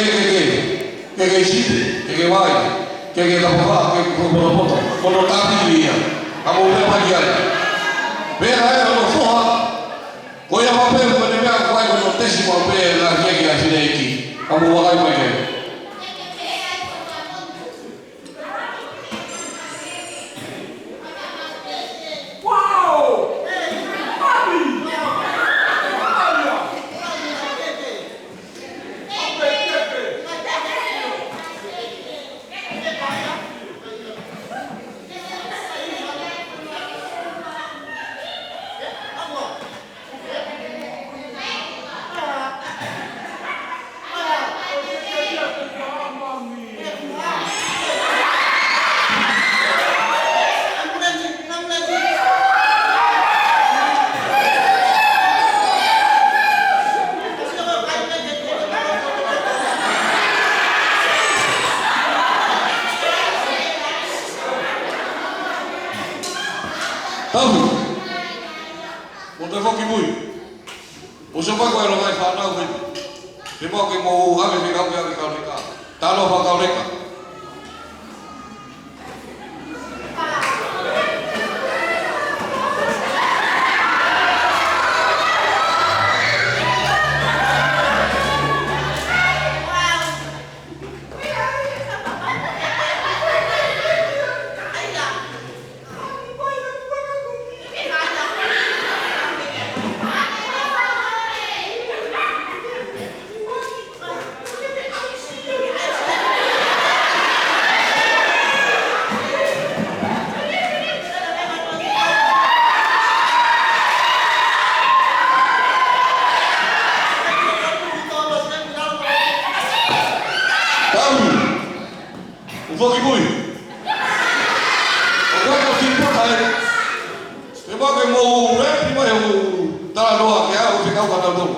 ke, ke, ke, ke, ke site, ke, ke vai, ke, ke tapafa, ke, ke potopoto, ko hono tāpili ia. Ka mou meʻa mai ki ai. Pea ʻe hono foha, ko ia maʻu pē, ko ʻene meʻa ko ē ko hono tesi maʻu pē, naʻe ʻai ke, ke ʻai fineʻeiki. Ka mou vakai mai ki ai. Tapu. Mou toe foki ki mui. Mou sio mai ko e longaʻi fānau mei. Ke mau ke mou ʻave fekau ke ʻave kau leka. Talo fakau leka. Tapu. Mou foki ki mui. ʻOku ou fili pē ai. Te mau ke mou repi mai hoku talanoa ke ʻave fekau kia tautolu.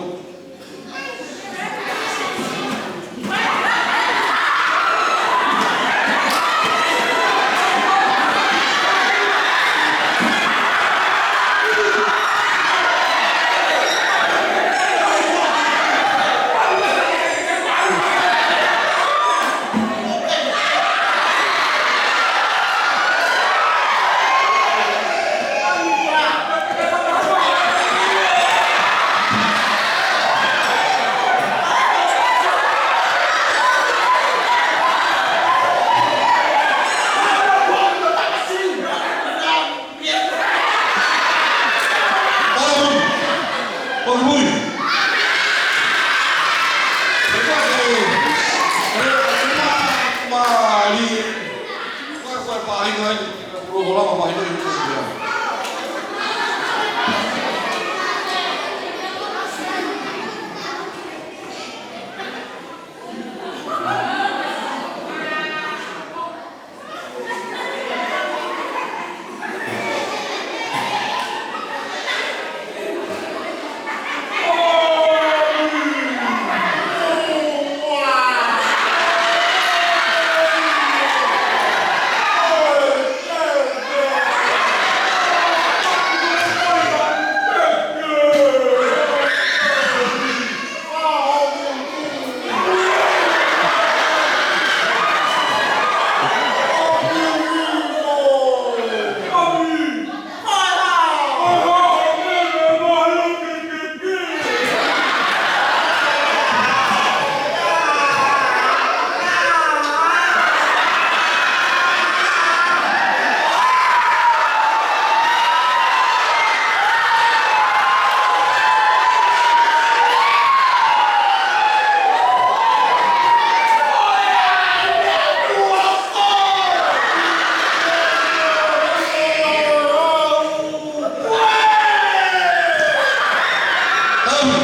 Tapu.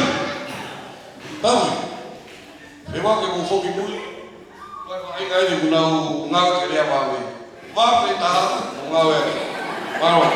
Tapu. Te mau ke mou foki ki mui. Ko e faʻahinga eni ʻoku nau ngāue ke lea vave. Vave taha, ʻo ngāue. Mālō.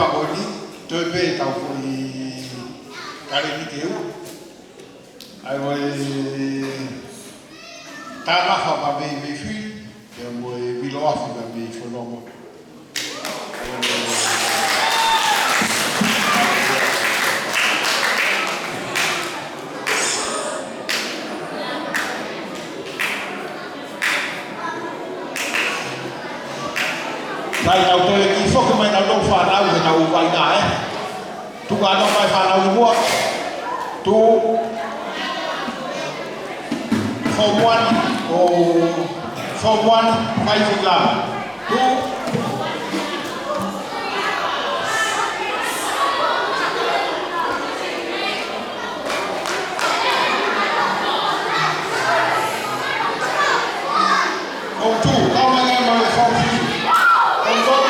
Pea ko eni, toe pē ʻetau foʻi kaleni ke u. ʻA ia ko e Tanafa mei Mayfield, pea mo e Viloafi mei Fononga. Sai, tau toe kiʻi foki mai nautolu fānau ke tau vaʻinga, ē. Tuku ʻa e fānau ki muʻa. Tuʻu. Form one, ʻo Form one, five eleven. Tuʻu. Form two, kau mai ngai mo e Form three. Form four,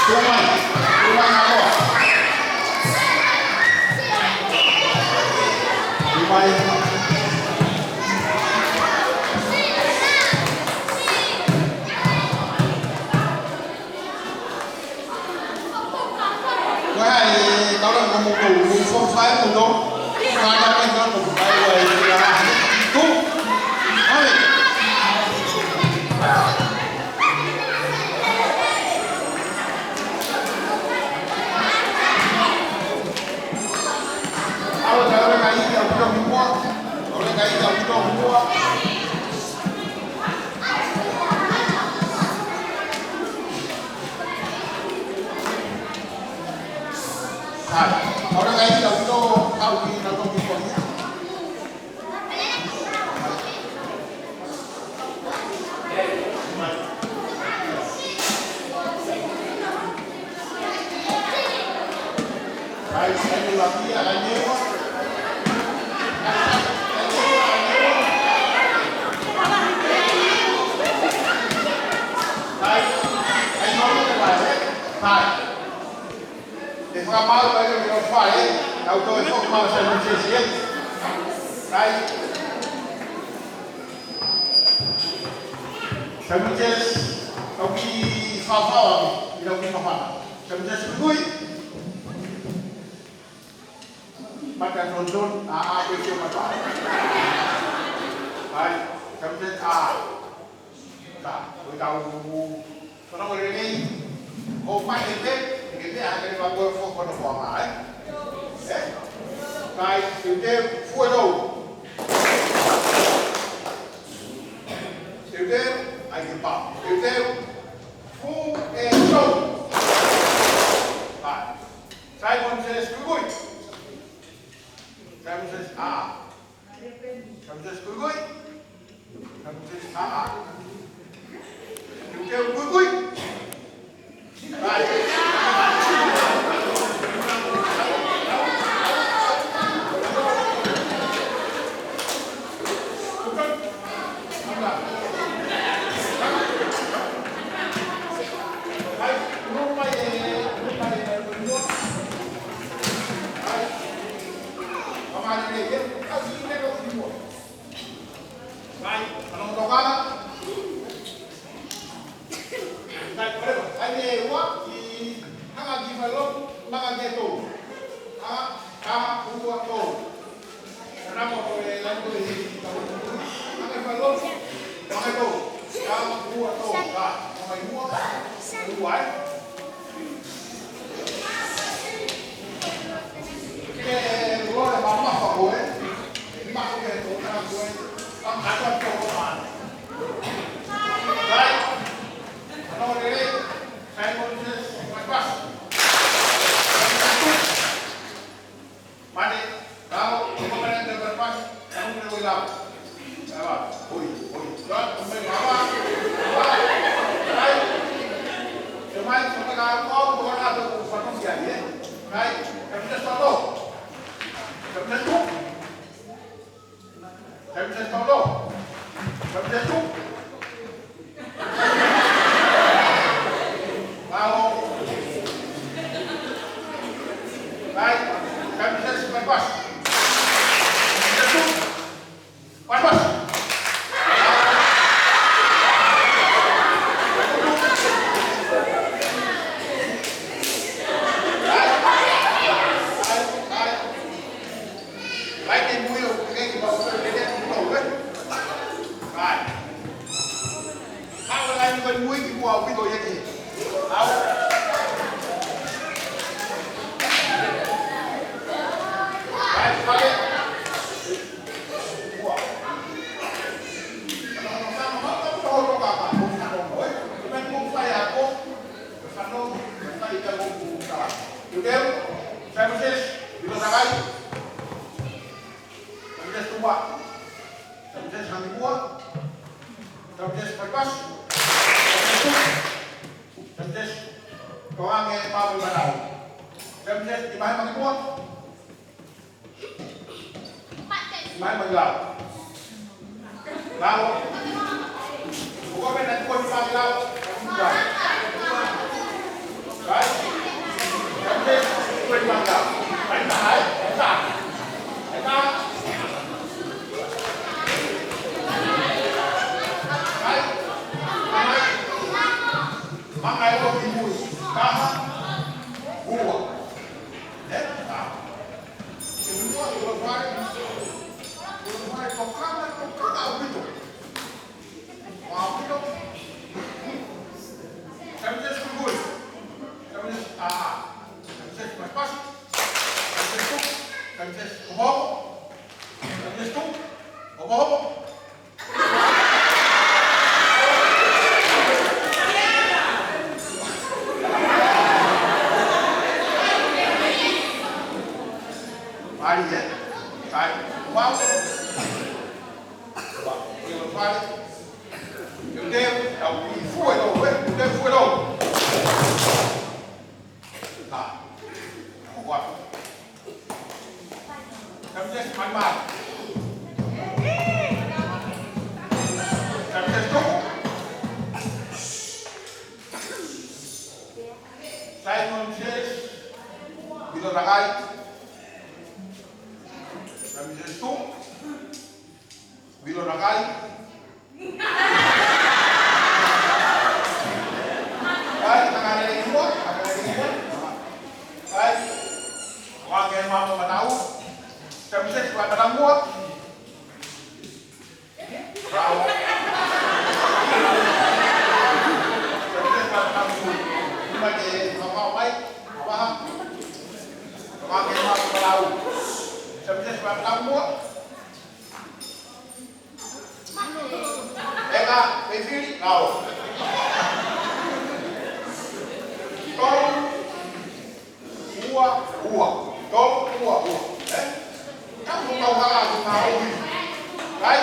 tuʻu mai, tuʻu mai ngā loa. Tuʻu mai. Ko e hā e kau langa mo ko mo fo fai mo no. Ko e hā e kau langa mo fai wa e kila. Tu. Hai. Au, tau langa i te au pito ki muʻa. Tau langa i te au pito ki muʻa. Hai. Tau langa i te au pito, kau ki na toki ko ia. Hai. Hai. Hai. Ē, fakamaau ai ke o fai, ē, tau toe foki mai Saimone Sesi, ē. Sai. Saimone Sesi, tau kiʻi fafau, ʻi lau kiʻi fafau. Saimone Sesi, kui kui. Mata tonton, a, a, ke ke mata. Sai, Saimone Sesi, a. Ta, ko e tau, tau lelei, ko mai e pe, e pe a ke ma ko fo ko no ko mai. Ē? Kai, te te fuero. Te te, ai ke pa. Te te, fuero. Kai. Saimone Sesi kui kui. Saimone Sesi, a. Saimone Sesi kui kui. Saimone Sesi, a. Saimone Sesi kui kui. Ai. Ai, no mai e, no mai e, no. Ai. Mai, ʻanau tokanga. Sai, ʻo leva, ʻai ke ua, ʻi hanga ki fai lotu, manga ke tolu. Hanga, taha, ua, tolu. Hanga ko e lani ko e hiki, hanga ki fai lotu, manga tolu. Taha, ua, tolu, taha, manga ua, ua, ē. Ke lole mamafa ko ē, mamafa ke tō na ko ē, ʻa kata tō ko ē. Sai, ʻanau lelei, Saimone Sesi, mai pasi. Mane, tau, tau mane, tau mai pasi, tau mane, tau lau. Ava, oi, oi. Tau mane, ava, ava. Sai. Tau mai, tau mai, ava, ava, ava, ava, fatu kia, ē. Sai, tau mane, tau lau. Tau mane, tau. Tau mane, tau lau. Tau mane, tau. Lau. Sai, tau mane, tau, mai pasi. Tau mane, tau. Mai pasi. Seven six, Vilo Takai. Seven six, Tupa. Seven six, Hangimua. Seven six, Paipas. Seven six, Tupa. Seven six, Toange Mamaʻi Manau. Seven six, Timai Mangimua. Timai Mangilao. Lao. Buka pena tuan Timai Lao. Right? Seven six, Timai Mangilao. Right, right, right. Right. Right. Mangai o kimui. Taha. Ua. Ē? Taha. Kimui, ua, ua, fai. Ua, fai, tokanga, tokanga, ʻaupito. ʻAupito. Seven six, kimui. Seven six, ʻā. Seven six, pasipasi. Seven six, two. Seven six, hopohopo. Seven six, two. Hopohopo. Mālie, ē? Sai. Mau. Mau. Io, mālie. Io, te, au, i fue lo, ē? Io, te fue lo. Nā. Ua. Seven six, Maimai. Seven six, two. Simon Chase, Vilo Takai. Seven six, two. Vilo Takai. Kai, takalelei ua, takalelei ua. Kai, Toange Mamaʻi Manau. Seven six, Mamaʻi Manau. Rao. Seven six, Mamaʻi Manau. Mai ke, mau mai, mau. Toange Mamaʻi Manau. Seven six, Mamaʻi Manau. Eka, mei fili, lao. Tolu, ua, ua. Tolu, ua, ua. Ē? Ka mo kau hala, ko ka ohi. Kai?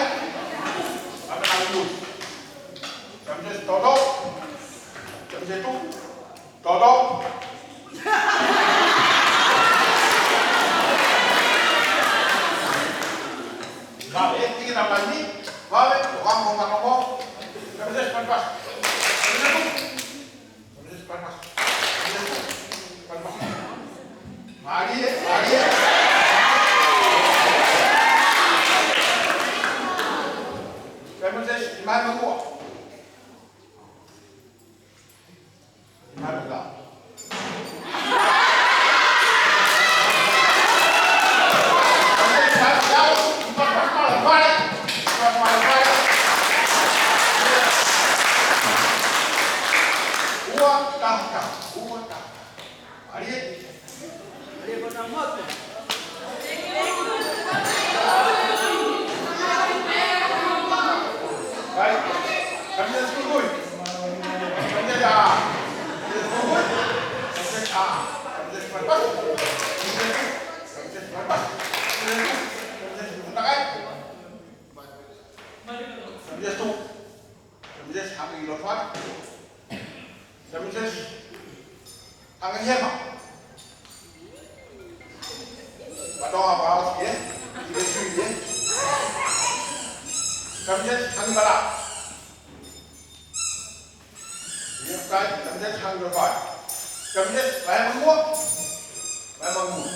Ame na iu. Seven six, toto. Seven six, two. Toto. Vave, ē, tiki na mani. Vave, ko ka mo ka mo. Seven six, pasipasi. Seven six, two. Seven six, pasipasi. Seven six, two. Pasipasi. Mālie, mālie. Seven six, Timai Mangua. Seven six, Hangilotwat. Seven six, Hangihema. Patoa paos, ē? Ibe sui, ē? Seven six, Hangimala. Io, kai, seven six, Hangilotwat. Seven six, Vaimangua. Vaimangua.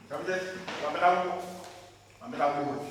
Kapiteni, Mamelauko, Mamelauko.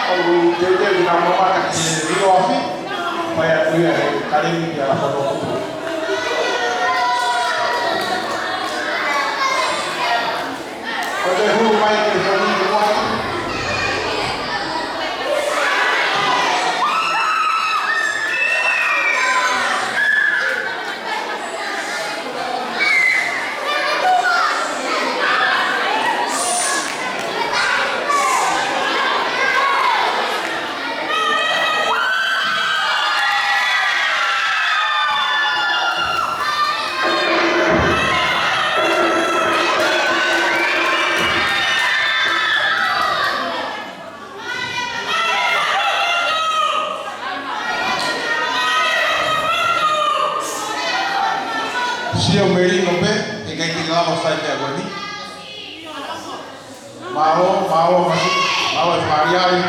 ʻOku teuteu ʻa e mamata ki he vilo afi, mai atu ia he kalemi ki he fono kupu. Ko e hū mai ki he fonu kupu. Sio melino pē, ʻikai ke lava fai pē ko eni. Mālō, mālō, mālō, mālō e fāliali.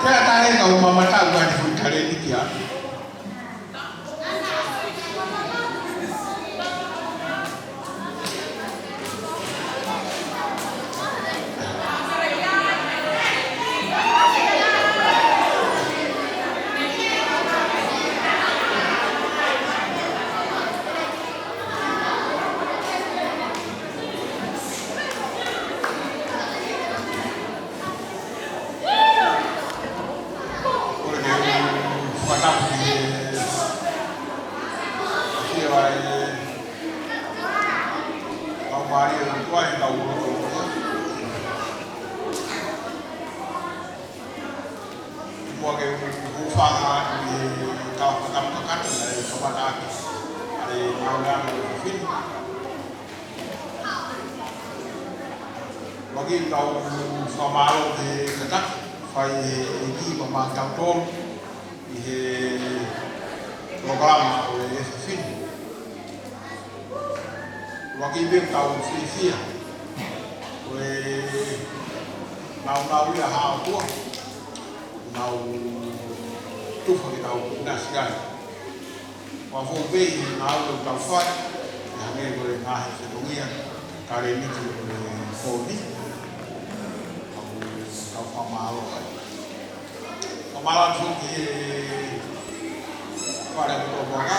Ke ʻatā e kau mamata ua ni fui kale ni kia. Kole ke u fakatapu ki he ʻafio ʻa e Laumālie ʻo e ʻOtua ʻi hotau lotolotonga. Muʻa ke u hūfanga atu ʻi he kau fakatapu kakato naʻe kamata ʻaki ʻa e ngāue ʻa e fefine. Lagi tau fakamālō he kātaki fai ʻe he ʻEiki maʻa kitautolu ʻi he polokalama ʻo e fefine. Lagi pē tau fiefia ʻo e naunau ia ha ʻOtua. Nau tufa ke tau nasi ai. Ua fou pē ʻi he ngāue ʻoku tau fai, ʻi he hangē ko e ngaahi fetongia, taleniti ʻo e fōni. ʻOku tau fakamālō ai. Fakamālō atu ki he fale ʻo e tō puaka.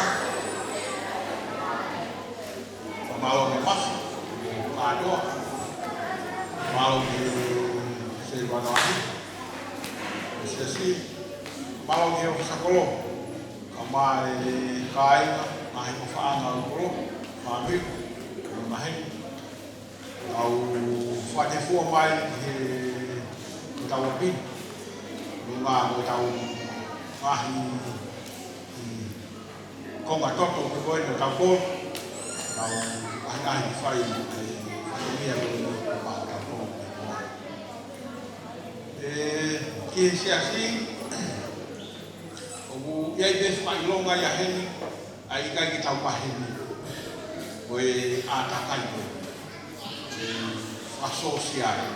Fakamālō ki he masi, kātoa. Fakamālō ki he seivana lahi. Siasi, mālō ki he ʻofisa kolo, kae ʻumaʻā e kāinga, ngaahi ʻofaʻanga ʻo e kolo, fāmili, Heni, ʻoku tau fakafuofua mai he ʻetau ʻapi, ʻi he ngaahi, ʻetau ngaahi konga toto ko ē ʻetau kolo, ʻetau ngaahi fai, ʻe, fatongia ko ē ʻetau kolo. ʻE, ki he siasi, ʻoku ʻi ai pē fakaʻilonga ia heni, ʻa e ʻikai ke tau maheni. Ko e ʻātakai ko ē. ʻE, fakasōsiale.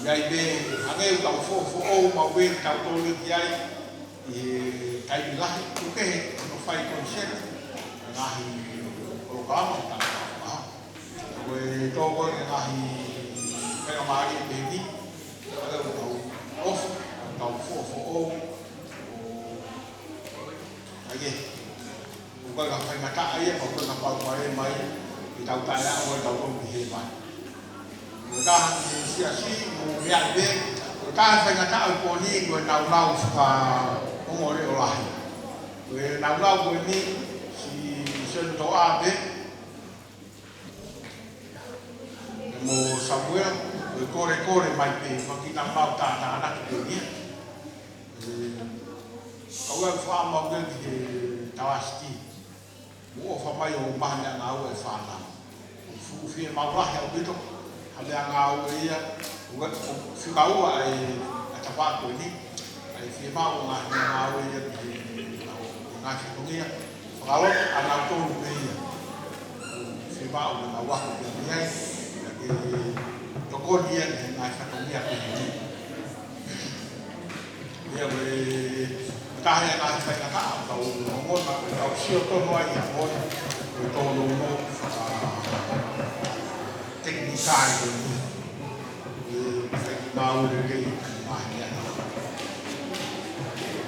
ʻI ai pē, hangē ʻoku tau foʻofoʻou maʻu pē kitautolu ki ai, ʻi he taimi lahi, ʻoku kehe, hono fai concert, ngaahi polokalama, tau, tau, Ko e tō ko ē ngaahi faingamālie pehē ni, ʻa ia ʻoku tau ʻofa, ʻoku tau foʻofoʻou, ʻo, ʻa ia, ʻoku ʻikai ke faingataʻa ia, ka ʻoku ʻikai ke pau pale mai, ʻi heʻetau taʻeʻaonga ʻo tautolu ki hēvani. Ko e taha ki he siasi, mo e meʻa pē, ko e taha faingataʻa ʻo e pō ni, ko e nāunau fakaongoongo leʻo lahi. Ko e nāunau ko eni, si, si Sēnitoʻa pē, mo Samuela, ko e kolekole mai pē, faki nāunau tātānaki pē ia. ʻE, kau ai fā mau pē ki he talasiti. Mo ʻofa mai ʻo maha meʻangāue ʻa e fānau. ʻOku fuʻu fiemaʻu lahi ʻaupito, ha meʻangāue ia, ʻoku, ʻoku fika ua ʻa e, ʻa e tafaʻaki ko eni, ʻa e fiemaʻu ngaahi meʻangāue ia ki he, ʻa e ngaahi fatongia, fakalotu ʻa nautolu pē ia. Fiemaʻu ke mau ako pē mei ai, pea ke tokoni ia ki he ngaahi fatongia ko eni. Ia ko e taha ia e ngaahi faingataʻa, tau ongona, tau sio tonu ai ia ko e, ko e tōnounou fakatekinikale ko eni. ʻE, fai ki mau lelei, mahi ia.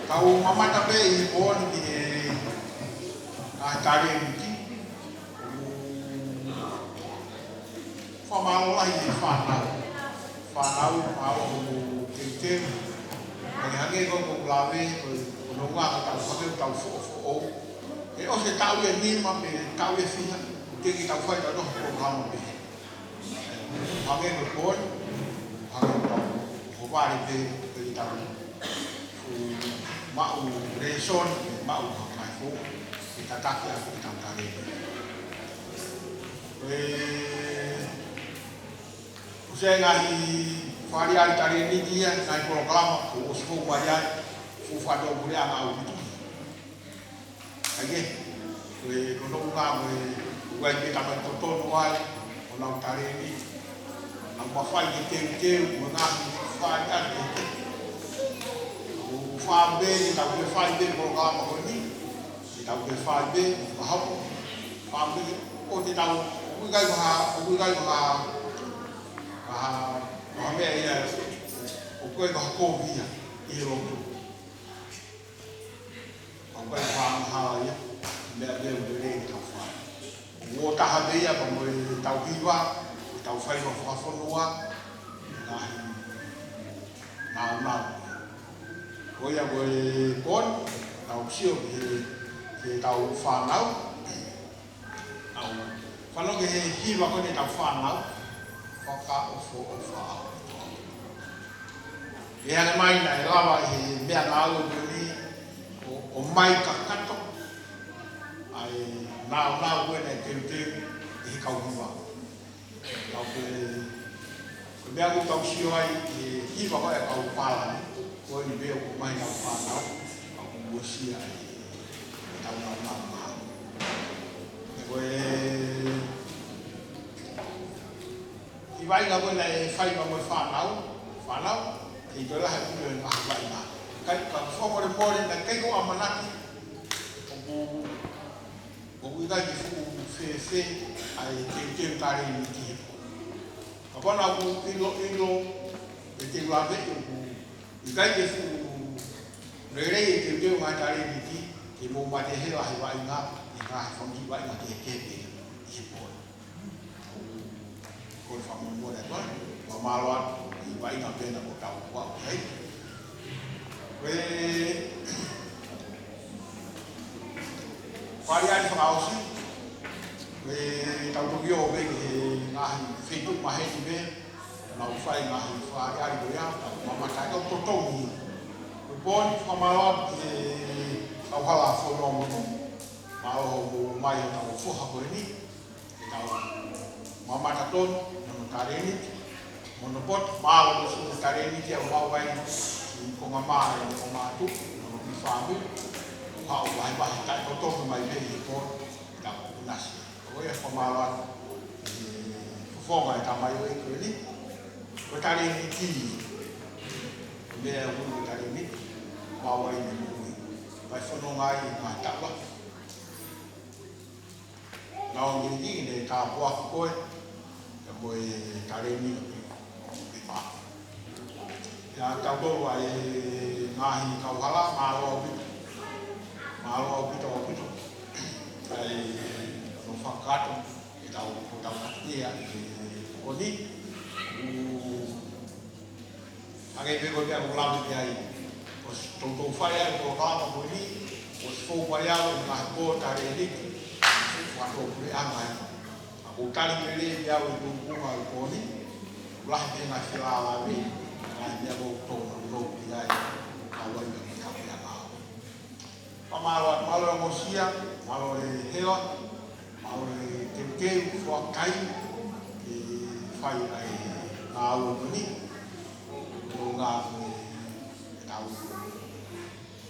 Tau mamata pē ʻi he pō ni ki he ngaahi talēniti. Fakamālō lahi ki he fānau. Fānau, mālō hoʻomou teuteu. Hangē, hangē ko ʻeku lave, ko e, ko hono ʻuhinga ko ʻetau hake ʻo tau foʻofoʻou. ʻE ʻosi e taʻu ʻe nima pe taʻu ʻe fiha, teʻeki ke tau fai ʻetau polokalama pehē. Hangē ko e pō ni, hangē ko ʻetau ʻohovale pē, pē ʻetau maʻu lēsoni, maʻu ha ngaahi founga, ke tataki ʻaki ʻetau talēniti. ʻE, ʻoku ʻi ai e ngaahi fakaʻaliʻali talēniti ia, ngaahi polokalama, kuo ʻosi fou mai ai, fuʻu fatongia ʻaupito. ʻA ia, ko e, ko hono ʻuhinga ko e, ʻoku ʻi ai pē tamaiki totonu ai, ʻo nau talēniti, nau mafai ke teuteu, mo e ngaahi fakaʻaliʻali kehekehe. ʻOku fai pē, ke tau pē fai pē polokalama ko eni, ke tau pē fai pē, mo e kahaʻu, fai pē, ʻo te tau, ʻoku ʻikai ha, ʻoku ʻikai ha, ha, ha meʻa ia, ʻoku ʻikai ha kovi ia, ʻi he lotu. ʻOku ʻikai ha angahala ia, meʻa pē ʻoku lelei ke tau fai. ʻOku taha pē ia pea mo ʻetau hiva, ʻetau faiva fakafonua, ngaahi nāunau. Ko ia ko e pō ni, tau sio ki he, ki heʻetau fānau. ʻOku ou fanongo ki he hiva ko eni ʻetau fānau, fakaʻofoʻofa ʻaupito. ʻE hanga mai naʻe lava ʻe he meʻangāue ko eni ʻo, ʻo ʻomai kakato ʻa e nāunau ko ē naʻe teuteu ʻe he kau hiva. Kau pē, ko e meʻa ʻoku tau sio ai ʻi he hiva ko ē ʻa e kau pālangi, ko eni pē ʻoku ʻomai ʻenau fānau, ʻoku uesia ai ʻetau nāunau maha. Ko e, ʻi he vaʻinga ko ē naʻe fai mo e fānau, fānau, ʻe toe lahi ʻaupito e ngaahi vaʻinga. Ka, ka fakamolemole, naʻe ʻikai ke u ʻamanaki, ʻoku, ʻoku ʻikai ke fuʻu fēfē ʻa e teuteu talēniti he pō. Kapau naʻa ku ʻiloʻilo, ʻe te u lave ʻoku ʻikai ke fuʻu lelei e teuteu ngaahi talēniti, ke mou matehe lahi vaʻinga, ʻi he ngaahi fanga kiʻi vaʻinga kehekehe pē ʻi he pō. Ko e fakamolemole atu, fakamālō atu, ʻi he vaʻinga pē naʻa ku tau kuaʻu ai. Ko e fakaʻaliʻali fakaʻosi, ko ʻE tau toki ō pē ki he ngaahi feituʻu maheni pē, nau fai ngaahi fakaʻaliʻali ko ia, tau mamata ai, tau totongi. Ko e pō ni, fakamālō atu ki he kauhala Fono Mono. Mālō hoʻomou ō mai ʻo tau foha ko eni, ke tau mamata tonu, mo hono talēniti, mo hono poto, mālō mo hono talēniti ʻoku maʻu ai ʻi Kongamaʻa, ʻi Kongatuʻu, mo hono kiʻi fāmili, ʻoku haʻu vahevahe taʻetotongi mai pē ʻi he pō ni, ke tau ʻinasi. Ko ia fakamālō atu, ʻi he fofonga ʻo e tamaioʻeiki ko eni, ko e talēniti, ko e meʻa ʻoku ui ko e talēniti, maʻu ai ʻene moʻui. Pea fononga ai ʻi he ngaahi taʻu lahi. Naʻa ʻoku ʻi heni ʻene tāpuaki ko ē, ʻa e ko e talēniti ʻi māmani. ʻIa tautolu ʻa e ngaahi kauhala, mālō ʻaupito. Mālō ʻaupito, ʻaupito. ʻA e no fakato, ʻe tau, ko tau katuʻia, ʻi he ko eni. ʻOku hangē pē ko e meʻa ʻoku lave ki ai. ʻOsi toutou fai ai e polokalama ko eni, ʻosi fou mai ai e ngaahi pō talēniti, ʻosi fakatou puleʻanga ai. ʻA ʻoku ou tali lelei pē au e tuʻunga ʻo e pō ni, ʻoku lahi pē ngaahi felālāveʻi, ngaahi meʻa ʻoku tōnounou ki ai, ʻa e ʻai mai ki he kapeʻanga. Pea mālō, mālō e ongosia, mālō e hela, mālō e teuteu, foaki taimi, ke fai ai e ngāue ko eni, ko e ngāue ʻetau,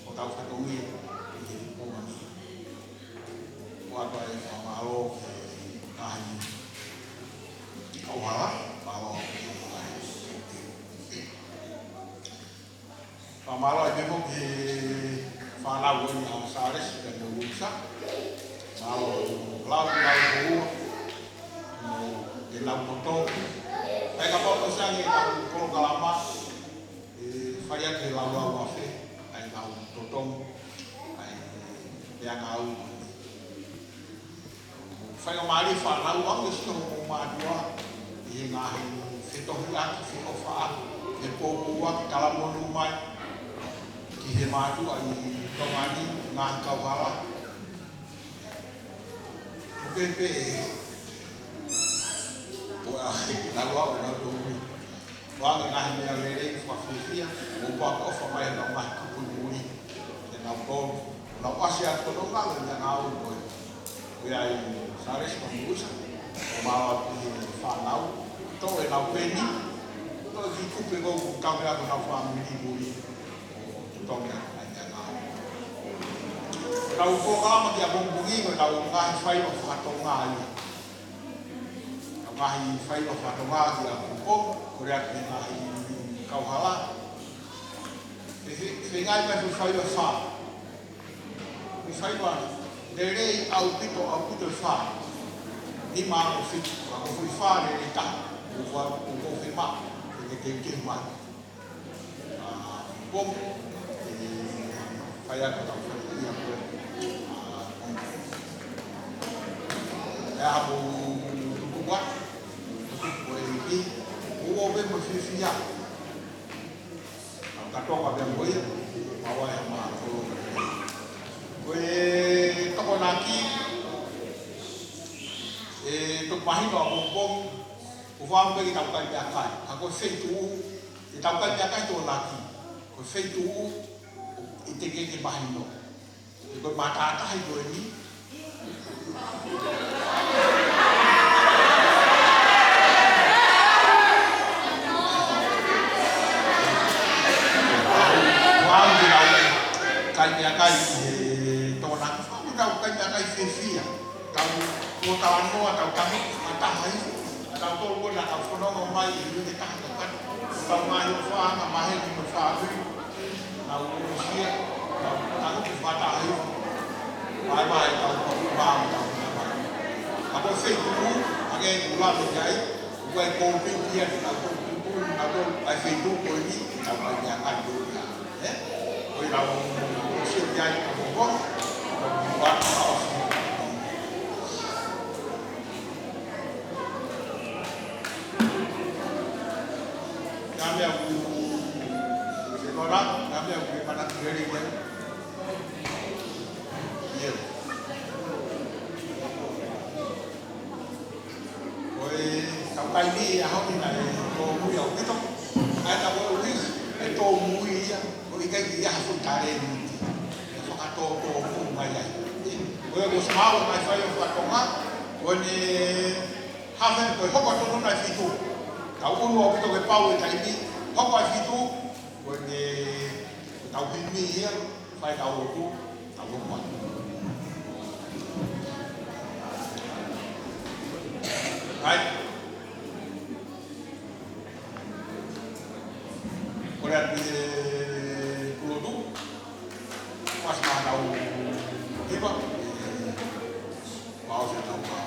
ʻo tau fatongia ʻi he pō ni. ʻOatu ai e fakamālō ki he ngaahi kauhala, mālō ki he ngaahi teuteu. Fakamālō ai pē mo e fānau ʻo e ʻAo Sālesi pea mo Luisa. Mālō lau, lau houa. Mo ʻenau totongi. Pea kapau ʻoku sai ange ʻetau polokalama, ʻe fai atu he laulau afe, ʻa ʻenau totongi, ʻa e meʻangāue. Faingamālie fānau, ʻoku ʻi ai siʻi hoʻomou mātuʻa ʻi he ngaahi fetohiʻaki, feʻofaʻaki, he pōpoaki, talamonū mai ki he mātuʻa ʻi Tonga ni, ngaahi kauhala. Tuku pē, ʻoua, lau au, lau au. ʻOange ngaahi meʻa lelei fakafiefia, mo ʻoku ʻofa mai ʻenau ngaahi kupu ʻi muli, ke nau tō, nau ʻasi atu ko nau ngalo ʻi he ngāue ko ē. Ko ia ai Sālesi mo Luisa, ʻo mālō atu ki he fānau, toʻo ʻenau peni, toʻo e kiʻi kupu ko ē ʻoku tau meʻa ko ʻenau fāmili ʻi muli, ʻo totongi atu ai ʻenau ngāue. Ko ʻetau polokalama ki ʻapongipongi, ko ʻetau ngaahi faiva faka-Tonga ia. Ngaahi faiva faka-Tonga ki ʻapongipongi, ko e ʻai e ngaahi kauhala. Fe-, fe-, feingaʻi mai e faiva fā. Ko e faiva lelei ʻaupito, ʻaupito e fā. Nima ʻo fitu, ka ko e foʻi fā lelei taha. Ko e fā, ko e fā fiemaʻu, ke ke ke mai. ʻA, pō, ʻe, fai atu ʻetau fai ia ko ē. ʻA, pō. ʻE, ʻa, pō, tuku ua, tuku ua e ki, ʻo ʻo pē mo fiefia. ʻA, ka toka pē mo ia, ʻa, ua e ma, ko, ko e tokonaki, ʻe, toki mahino ʻapongipongi, ʻoku fai pē ke tau kai meʻakai, ka ko e feituʻu, ke tau kai meʻakai tokonaki, ko e feituʻu, ʻe teʻeki ke mahino. He ko e matātahi ko eni. Fai ke tau kai meʻakai he tokonaki, fai ke tau kai meʻakai fiefia. Tau, ko tau noa, tau tanu, ʻa taha hifo, ʻa tautolu ko ē naʻa tau fononga mai ʻi he uike taha kakato. Tau ngaahi ʻofaʻanga maheni mo e fāmili, nau uesia, tau tanu ke fakataha hifo. Vaevae tau ko ʻi māmani tau na mai. Ka ko e feituʻu, hangē ko e lave ki ai, ʻoku ʻi ai e kōpiti ia ke tau tutuʻu, tau ʻai e feituʻu ko eni, tau kai meʻakai ko ia. ʻE? Ko ia ʻoku ou sio ki ai ʻapongipongi, ʻoku ou ʻoatu ʻa e ʻofa. Ngaahi meʻa ʻoku, se kora, ngaahi meʻa ʻoku ke manatu lelei ki ai. ʻIo. Taimi ʻi he ʻaho ni naʻe tōmui ʻaupito. ʻA ia ko e ʻuhi, ʻe tōmui ia, ʻo ʻikai ke ʻi ai ha fuʻu talēniti ʻe fakatōtōmui mai ai. Ko ia kuo ʻosi maʻu mai fai ʻo fakatonga, ko ʻene hafe ko e hoko atu hono ʻe fitu. Tau ʻunu ʻaupito ke pau e taimi, hoko ʻe fitu, ko ʻene tau himi ia, fai tau ʻoku, tau ʻoku mai. Right. Kole atu e kulotu. Mas ma tau hiva. Mau se tau ka.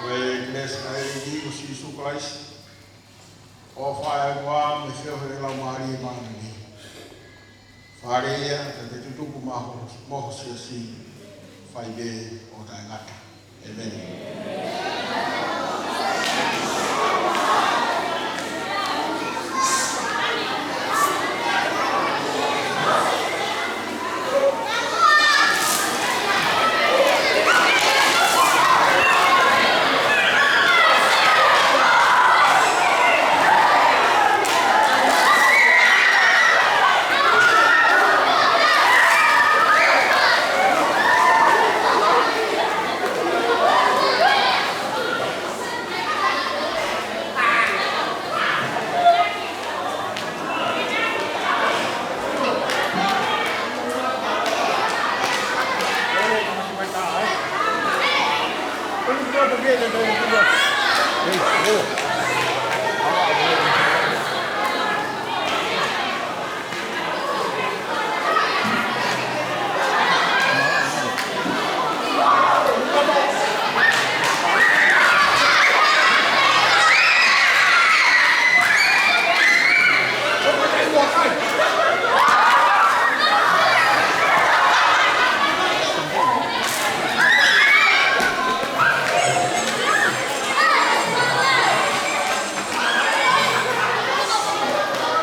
Ko e kelesi ʻa e ʻEiki ko Sīsū Kalaisi, ʻofa ʻa e ʻOtua mo e feohi ʻa e Laumālie Māʻoniʻoni, fāʻeleʻi ia, pea ke tutuku maʻa ho, mo ho siasi, fai pē ʻo taʻengata. ʻĒmeni.